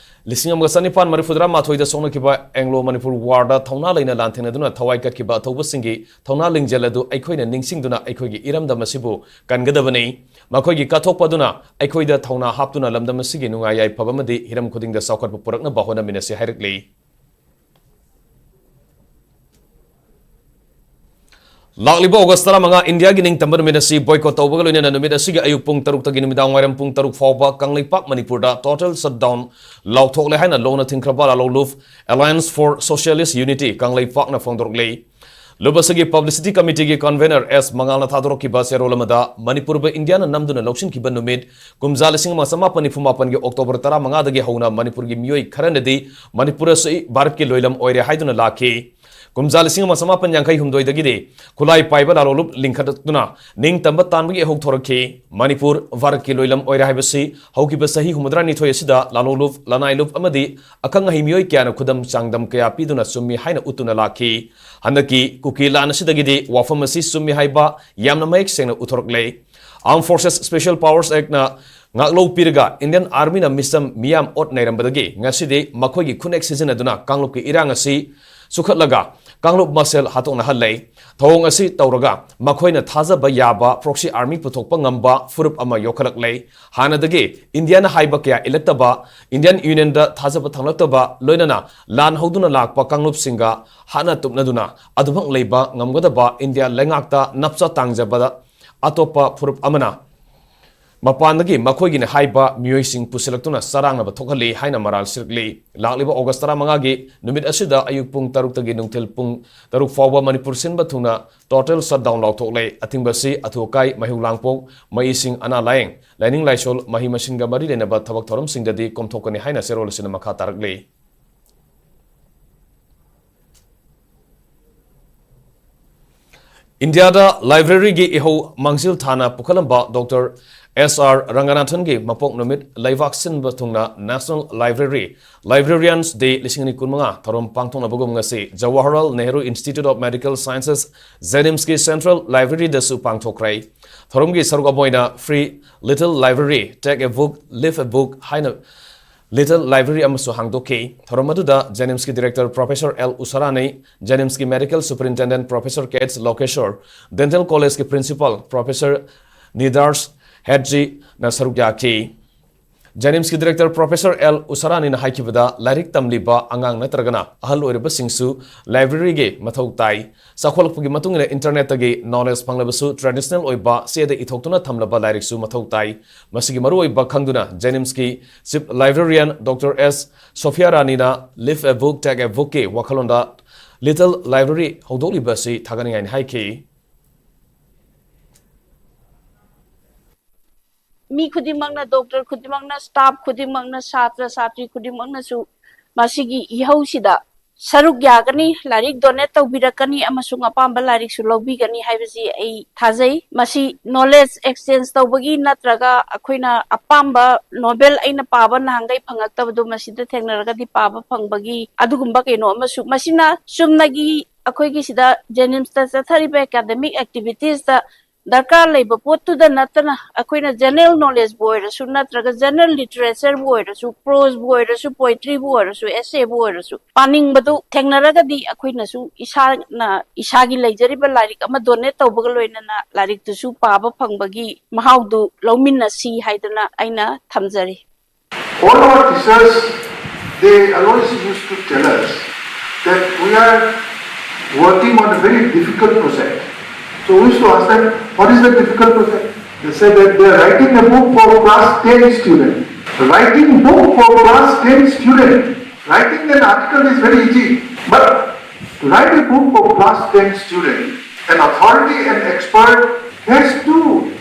ꯂꯤꯁꯤꯡ ꯑꯃꯒ ꯆꯅꯤꯄꯥꯟ ꯃꯔꯤꯐꯨꯇꯔꯥ ꯃꯥꯊꯣꯏꯗ ꯁꯣꯛꯅꯈꯤꯕ Anglo Manipur War ꯗ ꯊꯧꯅꯥ ꯂꯩꯅ ꯂꯥꯟꯊꯦꯡꯅꯗꯨꯅ ꯊꯋꯥꯏ ꯀꯠꯈꯤꯕ ꯑꯊꯧꯕꯁꯤꯡꯒꯤ ꯊꯧꯅꯥ ꯂꯤꯡꯖꯦꯜ ꯑꯗꯨ ꯑꯩꯈꯣꯏꯅ ꯅꯤꯡꯁꯤꯡꯗꯨꯅ ꯑꯩꯈꯣꯏꯒꯤ ꯏꯔꯝꯗꯝ ꯑꯁꯤꯕꯨ ꯀꯟꯒꯗꯕꯅꯤ꯫ ꯃꯈꯣꯏꯒꯤ ꯀꯠꯊꯣꯛꯄ ꯑꯗꯨꯅ ꯑꯩꯈꯣꯏꯗ ꯊꯧꯅꯥ ꯍꯥꯞꯇꯨꯅ ꯂꯝꯗꯝ ꯑꯁꯤꯒꯤ ꯅꯨꯡꯉꯥꯏ ꯌꯥꯏꯐꯕ ꯑꯃꯗꯤ ꯍꯤꯔꯝ ꯈꯨꯗꯤꯡꯗ ꯆꯥꯎꯈꯠꯄ ꯄꯨꯔꯛꯅꯕ ꯍꯣꯠꯅꯃꯤꯟꯅꯁꯤ ꯍꯥꯏꯔꯛꯂꯤ꯫ ꯂꯥꯛꯂꯤꯕ August ꯇꯔꯥꯃꯉꯥ, ꯏꯟꯗꯤꯌꯥꯒꯤ ꯅꯤꯡꯇꯝꯕ ꯅꯨꯃꯤꯠ ꯑꯁꯤ boycott ꯇꯧꯕꯒ ꯂꯣꯏꯅꯅ ꯅꯨꯃꯤꯠ ꯑꯁꯤꯒꯤ ꯑꯌꯨꯛ ꯄꯨꯡ ꯇꯔꯨꯛꯇꯒꯤ ꯅꯨꯃꯤꯗꯥꯡ ꯋꯥꯏꯔꯝ ꯄꯨꯡ ꯇꯔꯨꯛ ꯐꯥꯎꯕ ꯀꯪꯂꯩꯄꯥꯛ ꯃꯅꯤꯄꯨꯔꯗ total shutdown ꯂꯥꯎꯊꯣꯛꯂꯦ ꯍꯥꯏꯅ ꯂꯣꯟꯅ ꯊꯤꯡꯈ꯭ꯔꯕ ꯂꯥꯂꯣꯡ ꯂꯨꯞ Alliance for Socialist Unity ꯀꯪꯂꯩꯄꯥꯛꯅ ꯐꯣꯡꯗꯣꯔꯛꯂꯤ꯫ ꯂꯨꯞ ꯑꯁꯤꯒꯤ Publicity Committee ꯒꯤ Convener ꯑꯦꯁ ꯃꯉꯥꯜꯅ ꯊꯥꯗꯣꯔꯛꯈꯤꯕ ꯆꯦꯔꯣꯜ ꯑꯃꯗ, ꯃꯅꯤꯄꯨꯔꯕꯨ ꯏꯟꯗꯤꯌꯥꯅ ꯅꯝꯗꯨꯅ ꯂꯧꯁꯤꯟꯈꯤꯕ ꯅꯨꯃꯤꯠ ꯀꯨꯝꯖꯥ ꯂꯤꯁꯤꯡ ꯑꯃ ꯆꯃꯥꯄꯟ ꯅꯤꯐꯨ ꯃꯥꯄꯟꯒꯤ October ꯇꯔꯥꯃꯉꯥꯗꯒꯤ ꯍꯧꯅ ꯃꯅꯤꯄꯨꯔꯒꯤ ꯃꯤꯑꯣꯏ ꯈꯔꯅꯗꯤ ꯃꯅꯤꯄꯨꯔ ꯑꯁꯤ ꯚꯥꯔꯠꯀꯤ ꯂꯣꯏꯂꯝ ꯑꯣꯏꯔꯦ ꯍꯥꯏꯗꯨꯅ ꯂꯥꯛꯈꯤ꯫ ꯀꯨꯝꯖꯥ ꯂꯤꯁꯤꯡ ꯑꯃ ꯆꯃꯥꯄꯟ ꯌꯥꯡꯈꯩ ꯍꯨꯝꯗꯣꯏꯗꯒꯤꯗꯤ ꯈꯨꯠꯂꯥꯏ ꯄꯥꯏꯕ ꯂꯥꯂꯣꯡꯂꯨꯞ ꯂꯤꯡꯈꯠꯂꯛꯇꯨꯅ ꯅꯤꯡꯇꯝꯕ ꯇꯥꯟꯕꯒꯤ ꯏꯍꯧ ꯊꯣꯔꯛꯈꯤ꯫ ꯃꯅꯤꯄꯨꯔ ꯚꯥꯔꯠꯀꯤ ꯂꯣꯏꯂꯝ ꯑꯣꯏꯔꯦ ꯍꯥꯏꯕꯁꯤ ꯍꯧꯈꯤꯕ ꯆꯍꯤ ꯍꯨꯝꯐꯨꯇꯔꯥꯅꯤꯊꯣꯏ ꯑꯁꯤꯗ ꯂꯥꯂꯣꯡꯂꯨꯞ, ꯂꯅꯥꯏꯂꯨꯞ ꯑꯃꯗꯤ ꯑꯈꯪ ꯑꯍꯩ ꯃꯤꯑꯣꯏ ꯀꯌꯥꯅ ꯈꯨꯗꯝ ꯆꯥꯡꯗꯝ ꯀꯌꯥ ꯄꯤꯗꯨꯅ ꯆꯨꯝꯃꯤ ꯍꯥꯏꯅ ꯎꯠꯇꯨꯅ ꯂꯥꯛꯈꯤ꯫ ꯍꯟꯗꯛꯀꯤ ꯀꯨꯀꯤ ꯂꯥꯟ ꯑꯁꯤꯗꯒꯤꯗꯤ ꯋꯥꯐꯝ ꯑꯁꯤ ꯆꯨꯝꯃꯤ ꯍꯥꯏꯕ ꯌꯥꯝꯅ ꯃꯌꯦꯛ ꯁꯦꯡꯅ ꯎꯠꯊꯣꯔꯛꯂꯦ꯫ Armed Forces Special Powers Actꯅ ꯉꯥꯛꯂꯧ ꯄꯤꯔꯒ Indian Armyꯅ ꯃꯤꯆꯝ ꯃꯤꯌꯥꯝ ꯑꯣꯠ ꯅꯩꯔꯝꯕꯗꯒꯤ ꯉꯁꯤꯗꯤ ꯃꯈꯣꯏꯒꯤ ꯈꯨꯠꯅꯦꯛ ꯁꯤꯖꯤꯟꯅꯗꯨꯅ ꯀꯥꯡꯂꯨꯞꯀꯤ ꯏꯔꯥꯡ ꯑꯁꯤ ꯆꯨꯈꯠꯂꯒ ꯀꯥꯡꯂꯨꯞ ꯃꯁꯦꯜ ꯍꯥꯠꯇꯣꯛꯅꯍꯜꯂꯦ꯫ ꯊꯧꯑꯣꯡ ꯑꯁꯤ ꯇꯧꯔꯒ ꯃꯈꯣꯏꯅ ꯊꯥꯖꯕ ꯌꯥꯕ proxy army ꯄꯨꯊꯣꯛꯄ ꯉꯝꯕ ꯐꯨꯔꯨꯞ ꯑꯃ ꯌꯣꯛꯈꯠꯂꯛꯂꯦ꯫ ꯍꯥꯟꯅꯗꯒꯤ ꯏꯟꯗꯤꯌꯥꯅ ꯍꯥꯏꯕ ꯀꯌꯥ ꯏꯜꯂꯛꯇꯕ, Indian Unionꯗ ꯊꯥꯖꯕ ꯊꯝꯂꯛꯇꯕ, ꯂꯣꯏꯅꯅ ꯂꯥꯟ ꯍꯧꯗꯨꯅ ꯂꯥꯛꯄ ꯀꯥꯡꯂꯨꯞꯁꯤꯡꯒ ꯍꯥꯠꯅ ꯇꯨꯞꯅꯗꯨꯅ ꯑꯗꯨꯃꯛ ꯂꯩꯕ ꯉꯝꯒꯗꯕ ꯏꯟꯗꯤꯌꯥ ꯂꯩꯉꯥꯛꯇ ꯅꯞꯆꯥ ꯇꯥꯡꯖꯕꯗ ꯑꯇꯣꯞꯄ ꯐꯨꯔꯨꯞ ꯑꯃꯅ ꯃꯄꯥꯟꯗꯒꯤ ꯃꯈꯣꯏꯒꯤꯅ ꯍꯥꯏꯕ ꯃꯤꯑꯣꯏꯁꯤꯡ ꯄꯨꯁꯤꯜꯂꯛꯇꯨꯅ ꯆꯔꯥꯡꯅꯕ ꯊꯣꯛꯍꯜꯂꯤ ꯍꯥꯏꯅ ꯃꯔꯥꯜ ꯁꯤꯔꯛꯂꯤ꯫ ꯂꯥꯛꯂꯤꯕ ꯑꯣꯒꯁ ꯇꯔꯥꯃꯉꯥꯒꯤ ꯅꯨꯃꯤꯠ ꯑꯁꯤꯗ ꯑꯌꯨꯛ ꯄꯨꯡ ꯇꯔꯨꯛꯇꯒꯤ ꯅꯨꯡꯊꯤꯜ ꯄꯨꯡ ꯇꯔꯨꯛ ꯐꯥꯎꯕ ꯃꯅꯤꯄꯨꯔ ꯁꯤꯟꯕ ꯊꯨꯡꯅ total shutdown ꯂꯥꯎꯊꯣꯛꯂꯦ꯫ ꯑꯊꯤꯡꯕ ꯑꯁꯤ ꯑꯊꯨ ꯑꯀꯥꯏ, ꯃꯍꯤꯛ ꯂꯥꯡꯄꯣꯛ, ꯃꯍꯩꯁꯤꯡ, ꯑꯅꯥ ꯂꯥꯌꯦꯡ, ꯂꯥꯏꯅꯤꯡ ꯂꯥꯏꯁꯣꯜ, ꯃꯍꯩ ꯃꯁꯤꯡꯒ ꯃꯔꯤ ꯂꯩꯅꯕ ꯊꯕꯛ ꯊꯧꯔꯝꯁꯤꯡꯗꯗꯤ ꯀꯣꯝꯊꯣꯛꯀꯅꯤ ꯍꯥꯏꯅ ꯆꯦꯔꯣꯜ ꯑꯁꯤꯅ ꯃꯈꯥ ꯇꯥꯔꯛꯂꯤ꯫ ꯏꯟꯗꯤꯌꯥꯗ libraryꯒꯤ ꯏꯍꯧ ꯃꯥꯡꯖꯤꯜ ꯊꯥꯅ ꯄꯨꯈꯠꯂꯝꯕ ꯗꯣꯛꯇꯔ ꯑꯦꯁ ꯑꯥꯔ ꯔꯪꯒꯅꯥꯊꯟꯒꯤ ꯃꯄꯣꯛ ꯅꯨꯃꯤꯠ ꯂꯩꯕꯥꯛ ꯁꯤꯟꯕ ꯊꯨꯡꯅ National Library Librarians Day ꯂꯤꯁꯤꯡ ꯑꯅꯤ ꯀꯨꯟꯃꯉꯥ ꯊꯧꯔꯝ ꯄꯥꯡꯊꯣꯛꯅꯕꯒꯨꯝ ꯉꯁꯤ Jawaharlal Nehru Institute of Medical Sciences, JNIMSꯀꯤ Central Libraryꯗꯁꯨ ꯄꯥꯡꯊꯣꯛꯈ꯭ꯔꯦ꯫ ꯊꯧꯔꯝꯒꯤ ꯁꯔꯨꯛ ꯑꯃ ꯑꯣꯏꯅ Free Little Library, Take a Book, Leave a Book ꯍꯥꯏꯅ Little Library ꯑꯃꯁꯨ ꯍꯥꯡꯗꯣꯛꯈꯤ꯫ ꯊꯧꯔꯝ ꯑꯗꯨꯗ JNIMSꯀꯤ Director Professor ꯑꯦꯜ ꯎꯁꯥꯔꯥꯅꯤ, JNIMSꯀꯤ Medical Superintendent Professor K H Lokeshore, Dental Collegeꯀꯤ Principal Professor ꯅꯤꯗꯥꯔꯁ ꯍꯦꯠꯖꯤꯅ ꯁꯔꯨꯛ ꯌꯥꯈꯤ꯫ JNIMSꯀꯤ Director Professor ꯑꯦꯜ ꯎꯁꯥꯔꯥꯅꯤꯅ ꯍꯥꯏꯈꯤꯕꯗ, ꯂꯥꯏꯔꯤꯛ ꯇꯝꯂꯤꯕ ꯑꯉꯥꯡ ꯅꯠꯇ꯭ꯔꯒꯅ ꯑꯍꯜ ꯑꯣꯏꯔꯕꯁꯤꯡꯁꯨ libraryꯒꯤ ꯃꯊꯧ ꯇꯥꯏ꯫ ꯆꯥꯎꯈꯠꯂꯛꯄꯒꯤ ꯃꯇꯨꯡ ꯏꯟꯅ internetꯇꯒꯤ knowledge ꯐꯪꯂꯕꯁꯨ traditional ꯑꯣꯏꯕ ꯆꯦꯗ ꯏꯊꯣꯛꯇꯨꯅ ꯊꯝꯂꯕ ꯂꯥꯏꯔꯤꯛꯁꯨ ꯃꯊꯧ ꯇꯥꯏ꯫ ꯃꯁꯤꯒꯤ ꯃꯔꯨꯑꯣꯏꯕ ꯈꯪꯗꯨꯅ JNIMSꯀꯤ Chief Librarian doctor S Sophia ꯔꯥꯅꯤꯅ Leave a Book, Take a Bookꯀꯤ ꯋꯥꯈꯜꯂꯣꯟꯗ Little Library ꯍꯧꯗꯣꯛꯂꯤꯕ ꯑꯁꯤ ꯊꯥꯒꯠꯅꯤꯡꯉꯥꯏꯅꯤ ꯍꯥꯏꯈꯤ꯫ ꯃꯤ ꯈꯨꯗꯤꯡꯃꯛꯅ, doctor ꯈꯨꯗꯤꯡꯃꯛꯅ, staff ꯈꯨꯗꯤꯡꯃꯛꯅ, ꯁꯥꯇ꯭ꯔ ꯁꯥꯇ꯭ꯔꯤ ꯈꯨꯗꯤꯡꯃꯛꯅꯁꯨ ꯃꯁꯤꯒꯤ ꯏꯍꯧꯁꯤꯗ ꯁꯔꯨꯛ ꯌꯥꯒꯅꯤ, ꯂꯥꯏꯔꯤꯛ ꯗꯣꯅꯦꯠ ꯇꯧꯕꯤꯔꯛꯀꯅꯤ ꯑꯃꯁꯨꯡ ꯑꯄꯥꯝꯕ ꯂꯥꯏꯔꯤꯛꯁꯨ ꯂꯧꯕꯤꯒꯅꯤ ꯍꯥꯏꯕꯁꯤ ꯑꯩ ꯊꯥꯖꯩ꯫ ꯃꯁꯤ ꯅꯣꯂꯦꯖ ꯑꯦꯛꯁꯆꯦꯟꯖ ꯇꯧꯕꯒꯤ ꯅꯠꯇ꯭ꯔꯒ ꯑꯩꯈꯣꯏꯅ ꯑꯄꯥꯝꯕ ꯅꯣꯕꯦꯜ ꯑꯩꯅ ꯄꯥꯕ ꯅꯍꯥꯟꯈꯩ ꯐꯪꯉꯛꯇꯕꯗꯣ ꯃꯁꯤꯗ ꯊꯦꯡꯅꯔꯒꯗꯤ ꯄꯥꯕ ꯐꯪꯕꯒꯤ ꯑꯗꯨꯒꯨꯝꯕ ꯀꯩꯅꯣ ꯑꯃꯁꯨ, ꯃꯁꯤꯅ ꯆꯨꯝꯅꯒꯤ ꯑꯩꯈꯣꯏꯒꯤ ꯁꯤꯗ ꯖꯦꯅꯤꯝꯁꯇ ꯆꯠꯊꯔꯤꯕ ꯑꯦꯀꯥꯗꯃꯤꯛ ꯑꯦꯛꯇꯤꯚꯤꯇꯤꯁꯇ ꯗꯔꯀꯥꯔ ꯂꯩꯕ ꯄꯣꯠꯇꯨꯗ ꯅꯠꯇꯅ ꯑꯩꯈꯣꯏꯅ ꯖꯦꯅꯔꯦꯜ ꯅꯣꯂꯦꯖꯕꯨ ꯑꯣꯏꯔꯁꯨ ꯅꯠꯇ꯭ꯔꯒ ꯖꯦꯅꯔꯦꯜ ꯂꯤꯇꯔꯦꯆꯔꯕꯨ ꯑꯣꯏꯔꯁꯨ, ꯄ꯭ꯔꯣꯁꯕꯨ ꯑꯣꯏꯔꯁꯨ, ꯄꯣꯏꯇ꯭ꯔꯤꯕꯨ ꯑꯣꯏꯔꯁꯨ, ꯑꯦꯁꯦꯕꯨ ꯑꯣꯏꯔꯁꯨ ꯄꯥꯅꯤꯡꯕꯗꯨ ꯊꯦꯡꯅꯔꯒꯗꯤ ꯑꯩꯈꯣꯏꯅꯁꯨ ꯏꯁꯥꯅ ꯏꯁꯥꯒꯤ ꯂꯩꯖꯔꯤꯕ ꯂꯥꯏꯔꯤꯛ ꯑꯃ ꯗꯣꯅꯦꯠ ꯇꯧꯕꯒ ꯂꯣꯏꯅꯅ ꯂꯥꯏꯔꯤꯛꯇꯨꯁꯨ ꯄꯥꯕ ꯐꯪꯕꯒꯤ ꯃꯍꯥꯎꯗꯨ ꯂꯧꯃꯤꯟꯅꯁꯤ ꯍꯥꯏꯗꯅ ꯑꯩꯅ ꯊꯝꯖꯔꯤ꯫ All our teachers, they always used to tell us that we are working on a very difficult project. So we used to ask them, "What is the difficult project?" They said that they are writing a book for class ten student. Writing book for class ten student. Writing an article is very easy, but to write a book for class ten student, an authority, an expert has to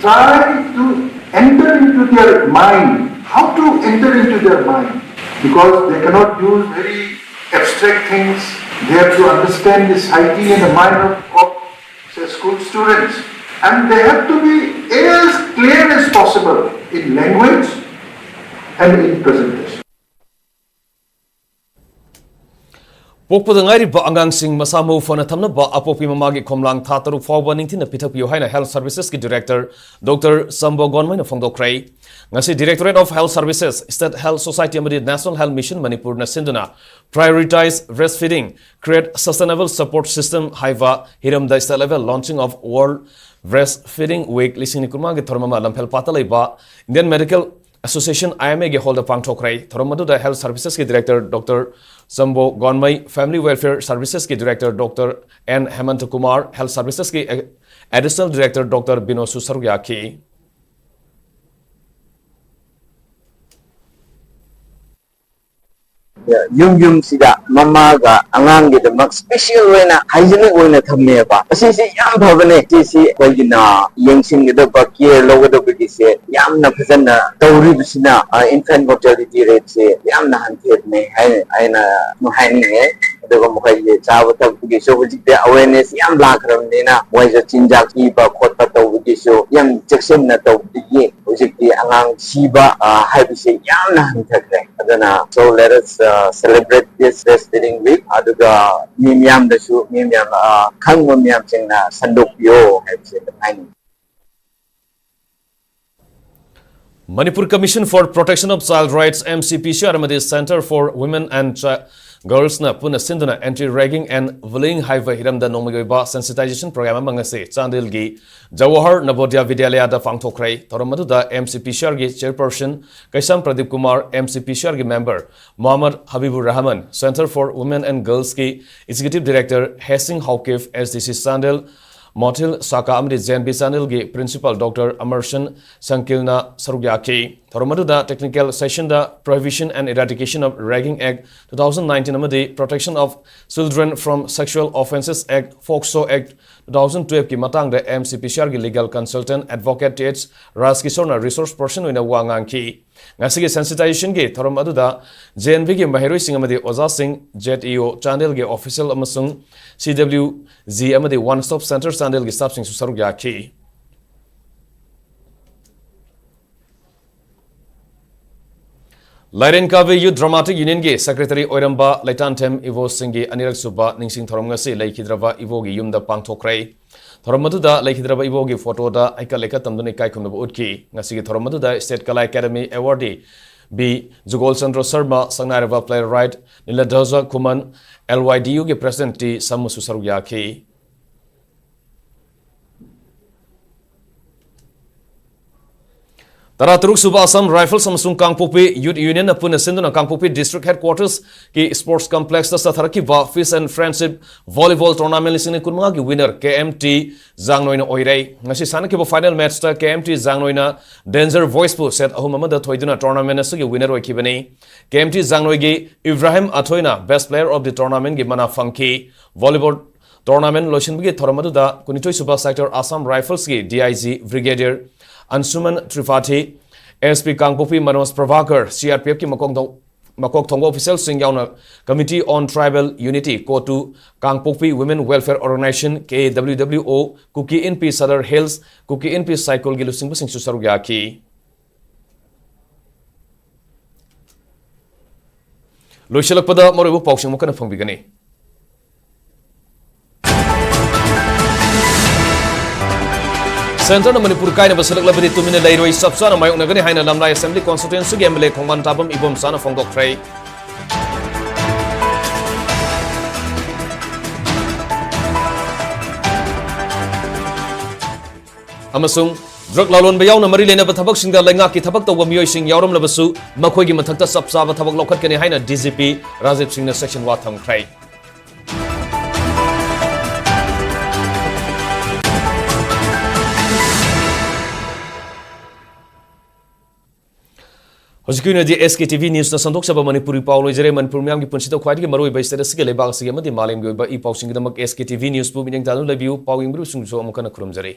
try to enter into their mind. How to enter into their mind? Because they cannot use very abstract things. They have to understand the psyche and the mind of, of say, school students. And they have to be as clear as possible in language and in presentation. ꯄꯣꯛꯄꯗ ꯉꯥꯏꯔꯤꯕ ꯑꯉꯥꯡꯁꯤꯡ ꯃꯁꯥ ꯃꯎ ꯐꯅ ꯊꯝꯅꯕ ꯑꯄꯣꯛꯄꯤ ꯃꯃꯥꯒꯤ ꯈꯣꯝꯂꯥꯡ ꯊꯥ ꯇꯔꯨꯛ ꯐꯥꯎꯕ ꯅꯤꯡꯊꯤꯅ ꯄꯤꯊꯛꯄꯤꯌꯨ ꯍꯥꯏꯅ Health Services ꯀꯤ Director Doctor ꯆꯝꯕꯣ ꯒꯣꯟꯃꯩꯅ ꯐꯣꯡꯗꯣꯛꯈ꯭ꯔꯦ꯫ ꯉꯁꯤ Directorate of Health Services, State Health Society ꯑꯃꯗꯤ National Health Mission ꯃꯅꯤꯄꯨꯔꯅ ꯁꯤꯟꯗꯨꯅ Prioritize Breastfeeding, Create Sustainable Support System ꯍꯥꯏꯕ ꯍꯤꯔꯝꯗ State Level Launching of World Breastfeeding Week ꯂꯤꯁꯤꯡ ꯑꯅꯤ ꯀꯨꯟꯃꯉꯥꯒꯤ ꯊꯧꯔꯝ ꯑꯃ ꯂꯝꯐꯦꯜ ꯄꯥꯠꯇ ꯂꯩꯕ Indian Medical Association, I M A ꯒꯤ ꯍꯣꯜꯗ ꯄꯥꯡꯊꯣꯛꯈ꯭ꯔꯦ꯫ ꯊꯧꯔꯝ ꯑꯗꯨꯗ Health Services ꯀꯤ Director Doctor ꯆꯝꯕꯣ ꯒꯣꯟꯃꯩ, Family Welfare Services ꯀꯤ Director Doctor N ꯍꯦꯃꯟꯇ Kumar, Health Services ꯀꯤ Additional Director Doctor ꯕꯤꯅꯣꯁꯨ ꯁꯔꯨꯛ ꯌꯥꯈꯤ꯫ ꯌꯨꯝ ꯌꯨꯝꯁꯤꯗ ꯃꯃꯥꯒ ꯑꯉꯥꯡꯒꯤꯗꯃꯛ ꯁ꯭ꯄꯦꯁꯦꯜ ꯑꯣꯏꯅ ꯍꯥꯏꯖꯤꯅꯤꯛ ꯑꯣꯏꯅ ꯊꯝꯃꯦꯕ꯫ ꯑꯁꯤꯁꯤ ꯌꯥꯝ ꯐꯕꯅꯦ꯫ ꯁꯤꯁꯤ ꯑꯩꯈꯣꯏꯒꯤꯅ ꯌꯦꯡꯁꯤꯟꯒꯗꯕ, ꯀꯤꯌꯔ ꯂꯧꯒꯗꯕꯒꯤꯁꯦ ꯌꯥꯝꯅ ꯐꯖꯅ ꯇꯧꯔꯤꯕꯁꯤꯅ ꯏꯟꯐꯦꯟꯠ ꯃꯣꯔꯇꯦꯂꯤꯇꯤ ꯔꯦꯠꯁꯦ ꯌꯥꯝꯅ ꯍꯟꯊꯕꯅꯦ ꯍꯥꯏꯅ ꯑꯩꯅ ꯍꯥꯏꯅꯤꯡꯉꯦ꯫ ꯑꯗꯨꯒ ꯃꯈꯣꯏꯒꯤ ꯆꯥꯕ ꯊꯛꯄꯒꯤꯁꯨ ꯍꯧꯖꯤꯛꯇꯤ awareness ꯌꯥꯝ ꯂꯥꯛꯈ꯭ꯔꯕꯅꯤꯅ, ꯃꯣꯏꯁꯨ ꯆꯤꯟꯖꯥꯛ ꯄꯤꯕ ꯈꯣꯠꯄ ꯇꯧꯕꯒꯤꯁꯨ ꯌꯥꯝ ꯆꯦꯛꯁꯤꯟꯅ ꯇꯧꯕꯗꯒꯤ ꯍꯧꯖꯤꯛꯇꯤ ꯑꯉꯥꯡ ꯁꯤꯕ, ꯑ, ꯍꯥꯏꯕꯁꯤ ꯌꯥꯝꯅ ꯍꯟꯊꯈ꯭ꯔꯦ꯫ ꯑꯗꯨꯅ, so let us, uh, celebrate this breastfeeding week. ꯑꯗꯨꯒ ꯃꯤ ꯃꯌꯥꯝꯗꯁꯨ, ꯃꯤ ꯃꯌꯥꯝ, ꯑ, ꯈꯪꯕ ꯃꯌꯥꯝꯁꯤꯡꯅ ꯁꯟꯗꯣꯛꯄꯤꯌꯣ ꯍꯥꯏꯕꯁꯤ ꯑꯗꯨꯝ ꯍꯥꯏꯅꯤꯡꯉꯤ꯫ Manipur Commission for Protection of Child Rights, M C P C R, ꯑꯃꯗꯤ Centre for Women and Chi-, Girls ꯅ ꯄꯨꯟꯅ ꯁꯤꯟꯗꯨꯅ Anti Ragging and Bullying ꯍꯥꯏꯕ ꯍꯤꯔꯝꯗ ꯅꯣꯡꯃꯒꯤ ꯑꯣꯏꯕ sensitization program ꯑꯃ ꯉꯁꯤ ꯆꯥꯟꯗꯦꯜꯒꯤ ꯖꯋꯥꯍꯔ ꯅꯕꯣꯗꯤꯌꯥ ꯕꯤꯗ꯭ꯌꯥꯂꯌꯥꯗ ꯄꯥꯡꯊꯣꯛꯈ꯭ꯔꯦ꯫ ꯊꯧꯔꯝ ꯑꯗꯨꯗ M C P C R ꯒꯤ chairperson ꯀꯩꯁꯥꯝ Pradeep Kumar, M C P C R ꯒꯤ member Mohammad ꯍꯕꯤꯕꯨꯔ Rahman, Centre for Women and Girls ꯀꯤ executive director ꯍꯦꯁꯤꯡ ꯍꯥꯎꯀꯤꯐ, S D C Chandel ꯃꯣꯊꯤꯜ ꯁꯥꯀꯥ ꯑꯃꯗꯤ J N V ꯆꯥꯟꯗꯦꯜꯒꯤ principal Doctor ꯑꯃꯔꯁꯟ ꯁꯪꯀꯤꯜꯅ ꯁꯔꯨꯛ ꯌꯥꯈꯤ꯫ ꯊꯧꯔꯝ ꯑꯗꯨꯗ technical session the Prohibition and Eradication of Ragging Act two thousand nineteen ꯑꯃꯗꯤ Protection of Children from Sexual Offences Act, POCSO Act, two thousand twelve ꯀꯤ ꯃꯇꯥꯡꯗ M C P C R ꯒꯤ legal consultant advocate T H ꯔꯥꯖꯀꯤꯁꯣꯔꯅ resource person ꯑꯣꯏꯅ ꯋꯥ ꯉꯥꯡꯈꯤ꯫ ꯉꯁꯤꯒꯤ sensitization ꯒꯤ ꯊꯧꯔꯝ ꯑꯗꯨꯗ J N V ꯒꯤ ꯃꯍꯩꯔꯣꯏꯁꯤꯡ ꯑꯃꯗꯤ ꯑꯣꯖꯥꯁꯤꯡ, Z E O ꯆꯥꯟꯗꯦꯜꯒꯤ official ꯑꯃꯁꯨꯡ C W G ꯑꯃꯗꯤ One Stop Centre ꯆꯥꯟꯗꯦꯜꯒꯤ staff ꯁꯤꯡꯁꯨ ꯁꯔꯨꯛ ꯌꯥꯈꯤ꯫ ꯂꯥꯏꯔꯦꯟ ꯀꯥꯕꯤ Youth Dramatic Union ꯒꯤ secretary ꯑꯣꯏꯔꯝꯕ ꯂꯩꯇꯥꯟꯊꯦꯝ ꯏꯕꯣ ꯁꯤꯡꯒꯤ ꯑꯅꯤꯔꯛ ꯁꯨꯕ ꯅꯤꯡꯁꯤꯡ ꯊꯧꯔꯝ ꯉꯁꯤ ꯂꯩꯈꯤꯗ꯭ꯔꯕ ꯏꯕꯣꯒꯤ ꯌꯨꯝꯗ ꯄꯥꯡꯊꯣꯛꯈ꯭ꯔꯦ꯫ ꯊꯧꯔꯝ ꯑꯗꯨꯗ ꯂꯩꯈꯤꯗ꯭ꯔꯕ ꯏꯕꯣꯒꯤ photo ꯗ ꯍꯩꯀꯠ ꯂꯩꯀꯠ ꯇꯝꯗꯨꯅ ꯏꯀꯥꯏ ꯈꯨꯝꯅꯕ ꯎꯠꯈꯤ꯫ ꯉꯁꯤꯒꯤ ꯊꯧꯔꯝ ꯑꯗꯨꯗ State Kala Academy awardee B ꯖꯨꯒꯣꯜ Chandra Sharma, ꯁꯛꯅꯥꯏꯔꯕ playwright ꯅꯤꯂꯙ꯭ꯋꯖ ꯈꯨꯃꯟ, L Y D U ꯒꯤ president T ꯁꯝꯃꯨꯁꯨ ꯁꯔꯨꯛ ꯌꯥꯈꯤ꯫ ꯇꯔꯥꯇꯔꯨꯛ ꯁꯨꯕ Assam Rifles ꯑꯃꯁꯨꯡ ꯀꯥꯡꯄꯣꯛꯄꯤ Youth Union ꯅ ꯄꯨꯟꯅ ꯁꯤꯟꯗꯨꯅ ꯀꯥꯡꯄꯣꯛꯄꯤ District Headquarters ꯀꯤ Sports Complex ꯇ ꯆꯠꯊꯔꯛꯈꯤꯕ Fish and Friendship Volleyball Tournament ꯂꯤꯁꯤꯡ ꯑꯅꯤ ꯀꯨꯟꯃꯉꯥꯒꯤ winner K M T ꯖꯥꯡꯅꯣꯏꯅ ꯑꯣꯏꯔꯦ꯫ ꯉꯁꯤ ꯁꯥꯟꯅꯈꯤꯕ final match ꯇ K M T ꯖꯥꯡꯅꯣꯏꯅ Danger Voice ꯕꯨ set ꯑꯍꯨꯝ ꯑꯃꯗ ꯊꯣꯏꯗꯨꯅ tournament ꯑꯁꯤꯒꯤ winner ꯑꯣꯏꯈꯤꯕꯅꯤ꯫ K M T ꯖꯥꯡꯅꯣꯏꯒꯤ Ibrahim ꯑꯊꯣꯏꯅ Best Player of the Tournament ꯒꯤ ꯃꯅꯥ ꯐꯪꯈꯤ꯫ Volleyball tournament ꯂꯣꯏꯁꯤꯟꯕꯒꯤ ꯊꯧꯔꯝ ꯑꯗꯨꯗ ꯀꯨꯟꯅꯤꯊꯣꯏ ꯁꯨꯕ Sector Assam Rifles ꯀꯤ D I G Brigadier Anshuman Tripathi, S P Kangpokpi Manoj Prabhakar, C R P F ꯀꯤ ꯃꯀꯣꯛꯊꯣꯡ-, ꯃꯀꯣꯛ ꯊꯣꯡꯕ ꯑꯣꯐꯤꯁꯤꯌꯦꯜꯁꯤꯡ ꯌꯥꯎꯅ Committee on Tribal Unity, Kotu, Kangpokpi Women Welfare Organization, K W W O, Kuki ꯏꯟꯄꯤ Sadar hills, ꯀꯨꯀꯤ ꯏꯟꯄꯤ ꯁꯥꯏꯀꯣꯜꯒꯤ ꯂꯨꯆꯤꯡꯕꯁꯤꯡꯁꯨ ꯁꯔꯨꯛ ꯌꯥꯈꯤ꯫ ꯂꯣꯏꯁꯤꯜꯂꯛꯄꯗ ꯃꯔꯨꯑꯣꯏꯕ ꯄꯥꯎꯁꯤꯡ ꯑꯃꯨꯛ ꯍꯟꯅ ꯐꯪꯕꯤꯒꯅꯤ꯫ ꯁꯦꯟꯇꯔꯅ ꯃꯅꯤꯄꯨꯔ ꯀꯥꯏꯅꯕ ꯁꯤꯜꯂꯛꯂꯕꯗꯤ ꯇꯨꯃꯤꯟꯅ ꯂꯩꯔꯣꯏ, ꯆꯞ ꯆꯥꯅ ꯃꯥꯌꯣꯛꯅꯒꯅꯤ ꯍꯥꯏꯅ ꯂꯝꯂꯥꯏ ꯑꯦꯁꯦꯝꯕ꯭ꯂꯤ ꯀꯣꯟꯁꯇꯤꯇ꯭ꯋꯦꯟꯁꯤꯒꯤ M L A Khongbantabam ꯏꯕꯣꯝꯆꯥꯅ ꯐꯣꯡꯗꯣꯛꯈ꯭ꯔꯦ꯫ ꯑꯃꯁꯨꯡ ꯗ꯭ꯔꯒ ꯂꯥꯂꯣꯟꯕ ꯌꯥꯎꯅ ꯃꯔꯤ ꯂꯩꯅꯕ ꯊꯕꯛꯁꯤꯡꯗ ꯂꯩꯉꯥꯛꯀꯤ ꯊꯕꯛ ꯇꯧꯕ ꯃꯤꯑꯣꯏꯁꯤꯡ ꯌꯥꯎꯔꯝꯂꯕꯁꯨ ꯃꯈꯣꯏꯒꯤ ꯃꯊꯛꯇ ꯆꯞ ꯆꯥꯕ ꯊꯕꯛ ꯂꯧꯈꯠꯀꯅꯤ ꯍꯥꯏꯅ ꯗꯤ ꯖꯤ ꯄꯤ ꯔꯥꯖꯤꯕ ꯁꯤꯡꯅ ꯁꯦꯛꯁꯟ ꯋꯥ ꯊꯝꯈ꯭ꯔꯦ꯫ ꯍꯧꯖꯤꯛꯀꯤ ꯑꯣꯏꯅꯗꯤ ꯑꯦꯁ ꯀꯦ ꯇꯤ ꯚꯤ ꯅ꯭ꯌꯨꯁꯅ ꯁꯟꯗꯣꯛꯆꯕ ꯃꯅꯤꯄꯨꯔꯤ ꯄꯥꯎ ꯂꯣꯏꯖꯔꯦ꯫ ꯃꯅꯤꯄꯨꯔ ꯃꯤꯌꯥꯝꯒꯤ ꯄꯨꯟꯁꯤꯗ ꯈ꯭ꯋꯥꯏꯗꯒꯤ ꯃꯔꯨꯑꯣꯏꯕ ꯁ꯭ꯇꯦꯠ ꯑꯁꯤꯒꯤ, ꯂꯩꯕꯥꯛ ꯑꯁꯤꯒꯤ ꯑꯃꯗꯤ ꯃꯥꯂꯦꯝꯒꯤ ꯑꯣꯏꯕ ꯏ ꯄꯥꯎꯁꯤꯡꯒꯤꯗꯃꯛ ꯑꯦꯁ ꯀꯦ ꯇꯤ ꯚꯤ ꯅ꯭ꯌꯨꯁꯄꯨ ꯃꯤꯠꯌꯦꯡ ꯇꯥꯗꯨꯅ ꯂꯩꯕꯤꯌꯨ꯫ ꯄꯥꯎ ꯌꯦꯡꯕꯤꯔꯤꯕꯁꯤꯡꯁꯨ ꯑꯃꯨꯛ ꯍꯟꯅ ꯈꯨꯔꯨꯝꯖꯔꯤ꯫